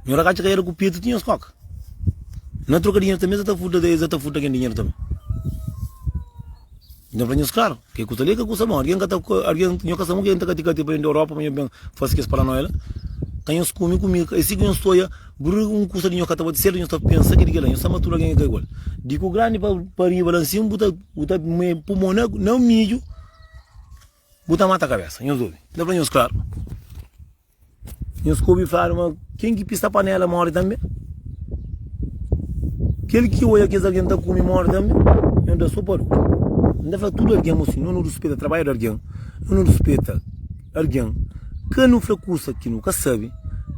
Nho rakacha ka era ku petu ti nhos koka. Na troka dinheiro tambe sa ta furta, sa ta furta ken dinheiro tambe. N ta fla nhos klaru, ke kusa li é ka kusa bon. Algen ka ta, algen, nho ka sabe ki algen ta kati-kati pa ben di Europa pa nho ben fase kes paranoia la. Ka nhos kume ku mi, é si ki nhos ta oia brr un kusa di nho ka ta bate sertu, nhos ta pensa ke di kila. Nhos ta ma tudu algen é ka igual. Di ku grandi pa pa riba la nsin bu ta bu ta pui mon na na midju bu ta mata kabesa. Nhos obi? N ta fla nhos klaru. Nhos ka obi fladu ma ken ki pista panela móre tanbe? Kel ki odja kes algen ta kume móre tanbe? Nhos da so pa dura. N ta fla tudu algen mo si, no nu ruspeta trabadju di algen, no nu ruspeta algen, ka nu fla kusa ki nu ka sabe,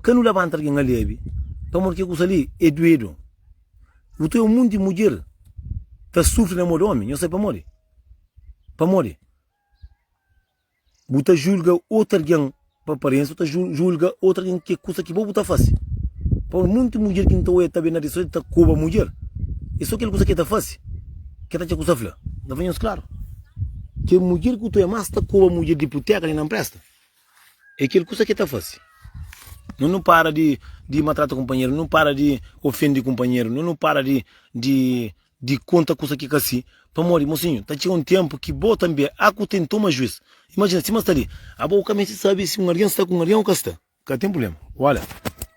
ka nu labanta algen a lebe, pamodi ke kusa li é duedu. Bu ta obi monti mudjer ta sufri na mo di omi, nhos sabe pamodi? Pamodi? Bu ta julga otu algen pa aparênsia, bu ta julga otu algen ke kusa ki bo bu ta fase. Pamodi monti mudjer ki N ta oia ta ben na rede sosial ta koba mudjer. É so kel kusa ki el ta fase ki el ta atxa kusa fla. N ta fla nhos klaru, kel mudjer ki bu ta oja más ta koba mudjer di puteka li na npresta, é kel kusa ki el ta fase. Nu nu para di di maltrata kunpanheru, nu para di ofende kunpanheru, nu nu para di di di konta kusa ki ka si. Pamodi, mosinhu, ta txiga un ténpu ki bo tanbê a ku ten toma juís. Imajina, sima sta li, abo bu ka meste sabe si un algen sta ku un algen ô ka sta. Ka ten prubléma. Ola,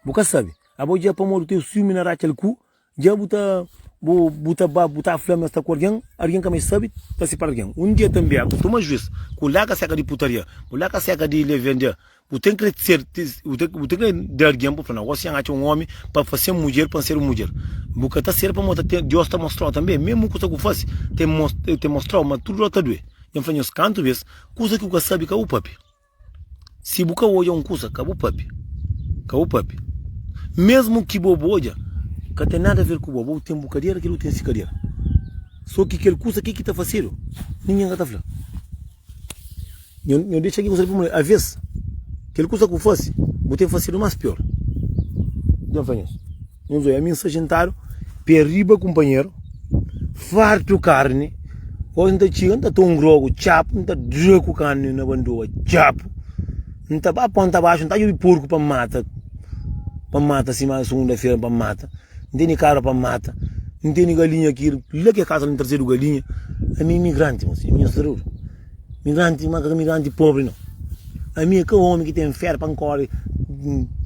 bu ka sabe. Abo dja pamodi bu ten siumi na ratxa-l ku, dja bu ta bu bu ta ba bu ta fla ma sta ku algen, algen ka meste sabe, ta sipara algen. Un dia tanbê a ku toma juís, ku larga seka di putaria, bu larga seka di levendja, Bu ten kre ser, bu ten, bu ten kre da algen pa fla, na, gosi N atxa un omi pa fase-m mudjer, pa N ser un mudjer. Bu ka ta ser pamodi ta ten, Deus ta mostrau tanbe, mesmu kusa ku fase, ten mos, ten mostrau ma tudu la ta due. Dja N fla nhos kantu bes, kusa ki bu ka sabe ka bu papia. Si bu ka odja un kusa, ka bu papia. Ka bu papia. Mesmu ki bo bu odja, ka ten nada ver ku bo, bo ten bu kadera, kel otu ten si kadera. So ki kel kusa ki ki ta fasedu, ningen ka ta fla. Nho, nho dexa ki kusa li pa muri. Aves, kel kusa ku fasi, bu ten fasidu mas pior. Dja N fla nhos. Nhos oia, ami N sta xintadu pe riba kunpanheru, fartu karni, osi N ta txiga, N ta toma un grogu txapu, N ta dra ku karni na bandoba txapu, N ta ba ponta baxu, N ta djobi porku pa N mata, pa N mata sima sugunda-fera pa N mata. N tene kabra pa mata, N tene galinha ki la ke kasa N trazedu galinha. Ami é migranti, mosinhu, ami nhos ta duru. Migranti, ma ka migranti pobri nau. Ami é ka omi ki ten fer pa N kori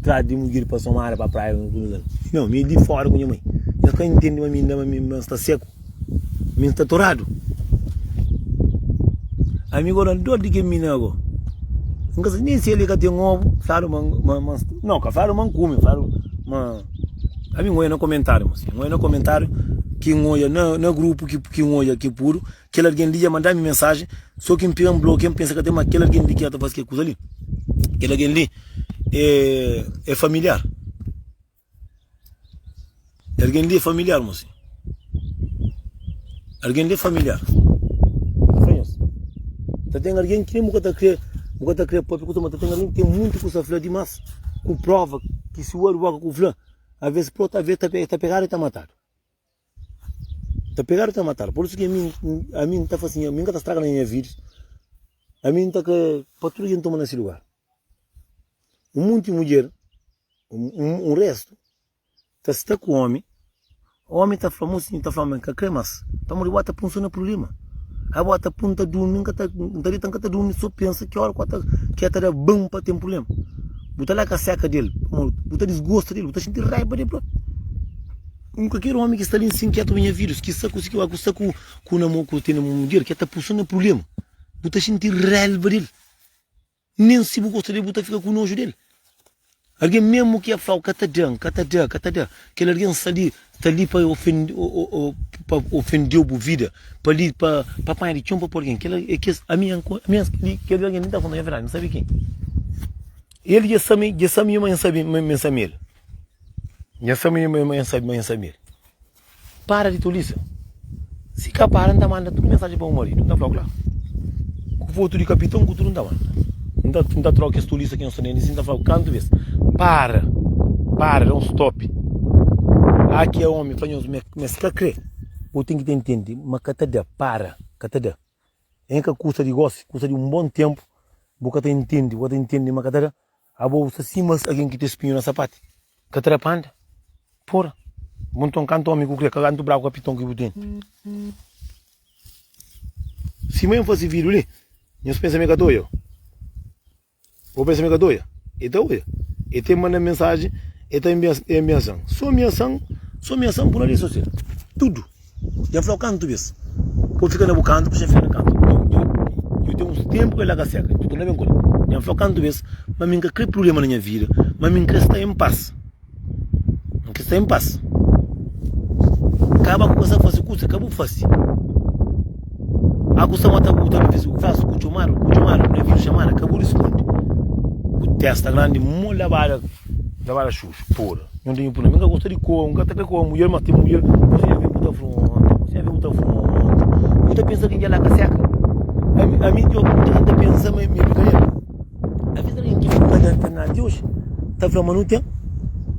tras di mudjer pa Somada, pa praia, nau, mi é di fora ku nha mai. Nhos ka intende ma mi inda ma mi ma N sta seku, mi N sta toradu. Ami gora N dor di ke mina go. N ka sabe nen si el ka ten obu, fladu ma ma ma nau, ka fladu ma N kume, fladu ma. Ami N oia na komentariu, mosinhu, N oia na komentariu ki N oia na na grupu ki ki N oia ki pudu. Kel algen li dja manda mi mensajen, so ki N pega N blokia, N pensa ka ten ma kel algen li ki ta faze kel kuza li. Kel algen li é, é familiar. Algen li é familiar, mosinhu. Algen li é familiar. Ta ten algen ki nen bu ka ta kre, bu ka ta kre papia ku ma ta ten algen ki ten monti kusa fla dimas, ku prova ki si bu abri boka ku fla, aves prota, aves ta pegadu i ta matadu. Ta pegadu ta matadu. Por isu ki ami, ami N ta fla sin, ami N ka ta straga na nha vidus, ami N ta kre pa tudu algen toma na si lugar. Un monti mudjer, un restu ta sta ku omi, omi ta fla, mosinhu ta fla, ma N ka kre mas, pamodi bo ta pun so na prubléma. Abo ta pun ta durmi, N ka ta, N ta dita N ka ta durmi, so pensa ki ora ki ta da bum pa ten prubléma. Bu ta laka seka del, pamodi bu ta disgosta del, bu ta xinti raiba del propi. Un kualker omi ki sta li nsin ketu pa nha vidus, ki sta ku si ku sta ku ku namo ku tene mudjer ki ta pusa na prublema, bu ta xinti relva del. Nen si bu gosta del bu ta fika ku noju del. Algen mesmu ki ya flau ka ta da, ka ta da, ka ta da, kel algen sta li sta li pa ofende pa ofendeu bu vida, pa li pa pa panha di txon pa poi algen. Kel e kes ami ami li kel algen li ta konta nha verdadi, N sabi ken. El dja sabi dja sabi ma N sabi ma N sabi el. Nha sabi ma N sabi ma N sabi el. Para di tolisa. Si ka para N ta manda tudu mensajen pa bu maridu. N ta fla-u kla. Ku fotu di kapiton ku tudu N ta manda. N ta N ta troka kes tolisa ki nhos ta nende si N ta fla-u kantu bes. Para! Para! Da un stop. Aki é omi fla nhos ma es ka kre. Bu ten ki ta intende ma ka ta da. Para! Ka ta da. N ka kusa di gosi, kusa di un bon tenpu. Bu ka ta intende, bu ka ta intende ma ka ta da. Abo bu sta sima algen ki ten spinhu na sapati, ka ta da pa anda. Pora! Bu nton kantu omi ku kre, ka kantu braku kapiton ki bu tene. Sima N fase vidu li, nhos pensa ma e ka ta oia? Bo pensa ma e ka ta oia? E ta oia. E ta manda mensajen, e ta amiasan. So amiasan, so amiasan bu na redi sosial. Tudu. Dja N fla-u kantu bes, pa bu fika na bu kantu, pa N fika na kantu. Dja ten uns tenpu ki el larga seka, N ta torna ben ku el. Dja N fla-u kantu bes ma mi N ka kre prubléma na nha vida, ma mi N kre sta en pas. N kre sta en pas. Kaba ku ka sa fase kusa, ka bu fase. A ku sta mata bu ta ben fase ku ku txomadu, ku txomadu na vídiu xamada, ka bu risponde. Bu testa grandi mo labada, labada xuxu, pora. Nhu ten puna, mi ka gosta di koa, N ka ta kre koa mudjer, mas ten mudjer, bu sinha ben bu ta afronta, bu sinha ben bu ta afronta. Bu ta pensa ki N dja la ka seka. Ami, ami djo, N ta pensa ma mi é brinkadeira. Aves algen ki fika na internet oji ta fla ma nu ten,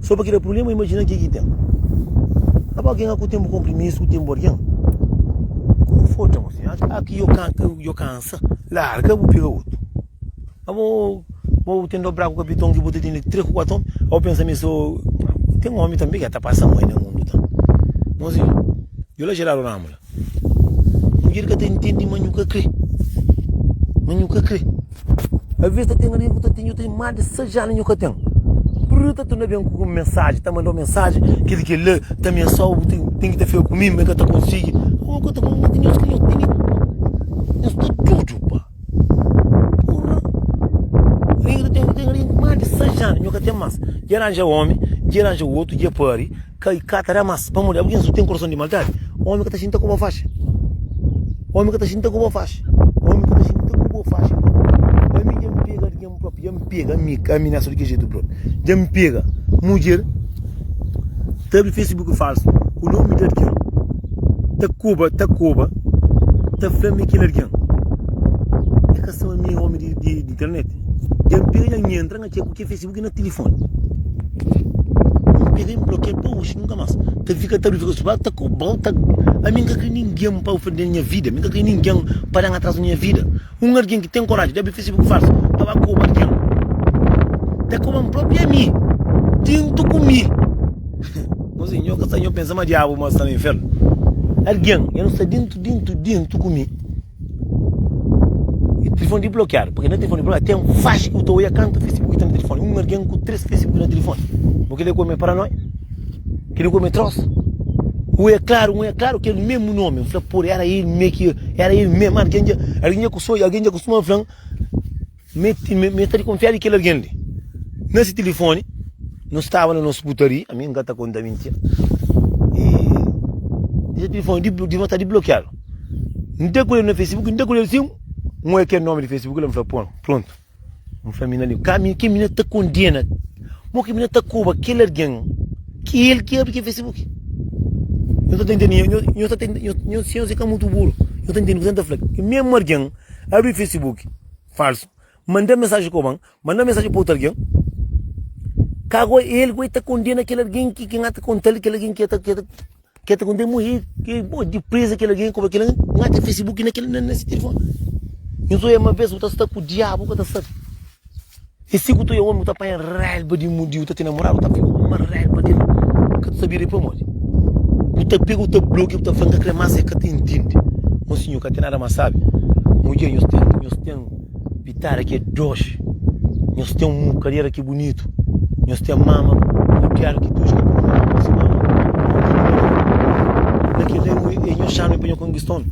so pa kria prubléma, imajina ke ki ten. Abo algen ku ten bu konprimisu ku ten bu algen konforta mosinhu aki yo kansa larga bu pega otu abo bo ten dobra ku kapiton ki bo ta tene 3 ku 4 omi abo pensa mi so ten omi tanbe ki ta pasa mai na mundu ta mosinhu yo la jeradu ramu la. Mudjer ka ta intende ma nhu ka kre. Ma nhu ka kre. Aves ta ten algen ku ta ten, nhu ten más di 6 anu nhu ka ten. Prr ta torna ben ku mensaji, ta mandau mensaji, kel ki kel la, ta amiasau, bu ten, ten ki ta fika ku mi, ma el ka ta konsigi. Abo ka ta konsigi, nhos ka nhos tene, nhos sta dudu pa. Porra! Algen ka ta ten, ten algen ku más di 6 anu nhu ka ten más. Dja ranja omi, dja ranja otu, dja pari. Ka i ka ta da mas. Pamodi algin su ten korason di maldadi, omi ka ta xinta ku bo faxi. Omi ka ta xinta ku bo faxi. Omi ka ta xinta ku bo faxi. Ami dja N pega algin propi, dja N pega ami, ami na so di ki jetu propi. Dja N pega mudjer ta abri facebook falsu ku nomi di algin, ta koba, ta koba, ta fla ma é kel algin. E ka sabe mi é omi di di internet. Dja N pega, dja N entra. N atxa ku ke facebook na tilifoni N pega N blokia pa oxi nunka mas Ta fika ta fika su ta kobau ta Ami N ka kre ningen pa ofenden nha vida Mi N ka kre ningen pa dan atrasu na nha vida Un algen ki ten koraji di abri facebook falsu pa ba koba algen Ta koban propi ami Dintu ku mi Nho nho ka sa nho pensa ma diabu ma sta na infernu Algen nha no sta dintu dintu dintu ku mi. E tilifoni di blokiadu, purki na tilifoni di blokiadu ten faxi ki bu ta oia kantu facebook ki ta na tilifoni. Un algen ku 3 facebook na tilifoni. Bo kile ku omi paranoi? Kile ku omi tros? Oia klaru, oia klaru kel mesmu nomi. N fla pur era el me ki era el mesmu. Algen dja algen dja kusoi, algen dja kustuma fla-m Me me ta dikonfia di kel algen li. Na si tilifoni, nu staba na nos putaria, ami N ka ta konta mintira, i si tilifoni di di ta diblokiadu. N ta ku el na Facebook, N ta ku el sin, N oia kel nomi di Facebook la, N fla, pon, prontu. N fla mina li, ka mi, ki mina ta kondena, mo ki mina ta koba kel algen ki el ki abri kel Facebook. Nho ta ntende, nho, nho ta ntende, nho, nho, si nho ka mutu buru, nho ta ntende kuzê N ta fla. Ki mesmu algen abri Facebook, falsu, manda mensaji koban, manda mensaji pa otu algen, ka go el go ta kondena kel algen ki ki ta kontal kel algen ki ta ki ta ki ta kondena mo el ki bo dipreza kel algen koba kel algen ngata facebook na kel na si telefoni. Nho oia ma bes bu ta sta ku diabu bu ka ta sabe. E si ku ta oia omi bu ta panha raiba di di bu ta ten namoradu bu ta fika ku uma raiba del ka ta sabi ri pamodi. Bu ta pega bu ta blokia bu ta fla nka kre mas e ka ta intende. Mon sinhor ka ten nada mas sabi. Mudjer nhos ten nhos ten pitada ki é doxi nhos ten un kadera ki é bunitu nhos ten mama mudiadu ki doxi ka pudi mama ku si mama na kel la é nhos xarmi pa nhos konkista omi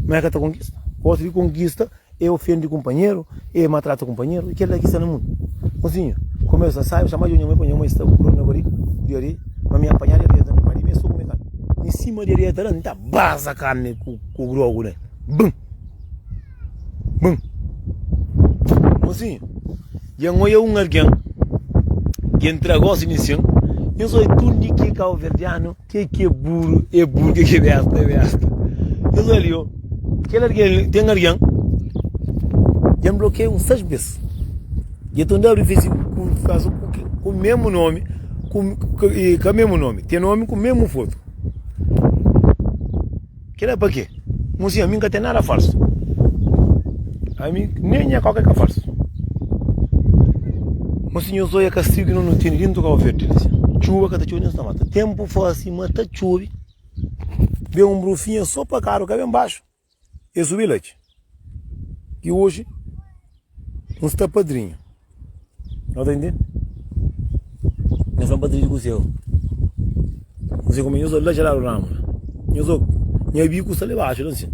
ma e ka ta konkista gosi di konkista E ofende kunpanheru, e maltrata kunpanheru, e kel-la ki sta na mundu. Mozinhu, kumesa sabi, xama djo nha mai pa nha mai sta ku dor na bariga, diareia, ma mi apanha diareia tanbe, ma di mi e so kume karni. Mi sima diareia ta da, N ta baza karni ku ku grogu nel. Bum! Bum! Mozinhu, dja N oia un algen ki entra gosi di nsin, nhos oia tundi ki kauverdianu. Ke ki é buru é buru, ke ki é besta é besta. Nhos olha li, ó. Kel algen, ten algen, dja N blokeia uns 6 bes. Dja ta abri Facebook ku fasu ku ku mesmu nomi, ku ka mesmu nomi, ten nomi ku mesmu fotu. Kela pa ke? Mosinhu, ami N ka ten nada falsu. Ami nen nha koka é ka falsu. Mosinhu, nhos odja kastigu ki no no tene dintu Kau Verdi li. Txuba ka ta txobe nen sta mata. Tempu fasi ma ta txobe. Ben un brufinha so pa karu ka ben baxu. E subi la txi. Ki oji N sta padrinhu. Nhos ta intende? Nhos fla-m padrinhu di kuzê? N sei kuma nhos la txeradu ramu la. Nhos obi, nha biku sta li baxu la nsin.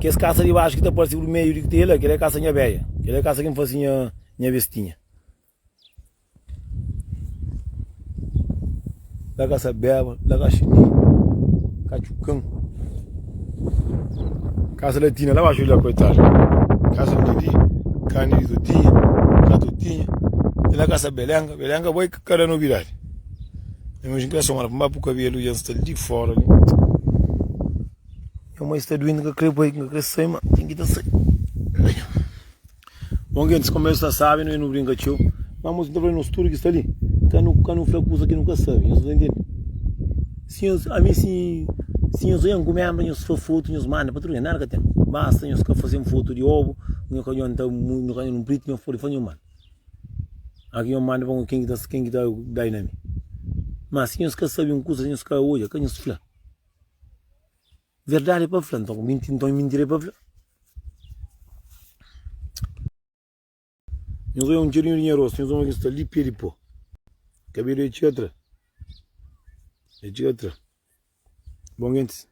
Kes kasa di baxu ki ta parse burmeju di ki ten la, kel-la é kasa nha beia. Kel-la é kasa ki N fase nha bestinha. La ka sa beba, la ka xini, ka txukan. Kasa la tina la baxu la koitadu. Kasa di Didi, kani di Totinha, ka Totinha. E la kasa Belenga, Belenga bai ka da nobidadi. Nha mai kre somadu pa N ba pu kabelu dja N sta li fora li. Nha mai sta duenti N ka kre bai, N ka kre sai ma ten ki ta sai. Bon gentis, komu es ta sabe, no e nu brinka txeu. Ma mos, N ta fla nos tudu ki sta li, ka nu ka nu fla kusa ki nu ka sabe. Nhos ta intende? Si nhos, ami si, si nhos oian ku membra nhos fa fotu nhos manda pa tudu algen, nada ka ten. Basta nhos ka fazen fotu di obu, nho ka nhonta nho ka nhonta npriti nhos pode fa nhos manda. Aki nhos manda pa ken ki ta ken ki ta dai na mi. Ma si nhos ka sabi un kusa nhos ka odja ka nhos fla. Verdadi é pa fla, nton nton mintira é pa fla. Nhos odja un txerinhu di nha rostu, nhos odja ki sta li pé di pó. Kabelu é txiga tra. É txiga tra. Bon gentis.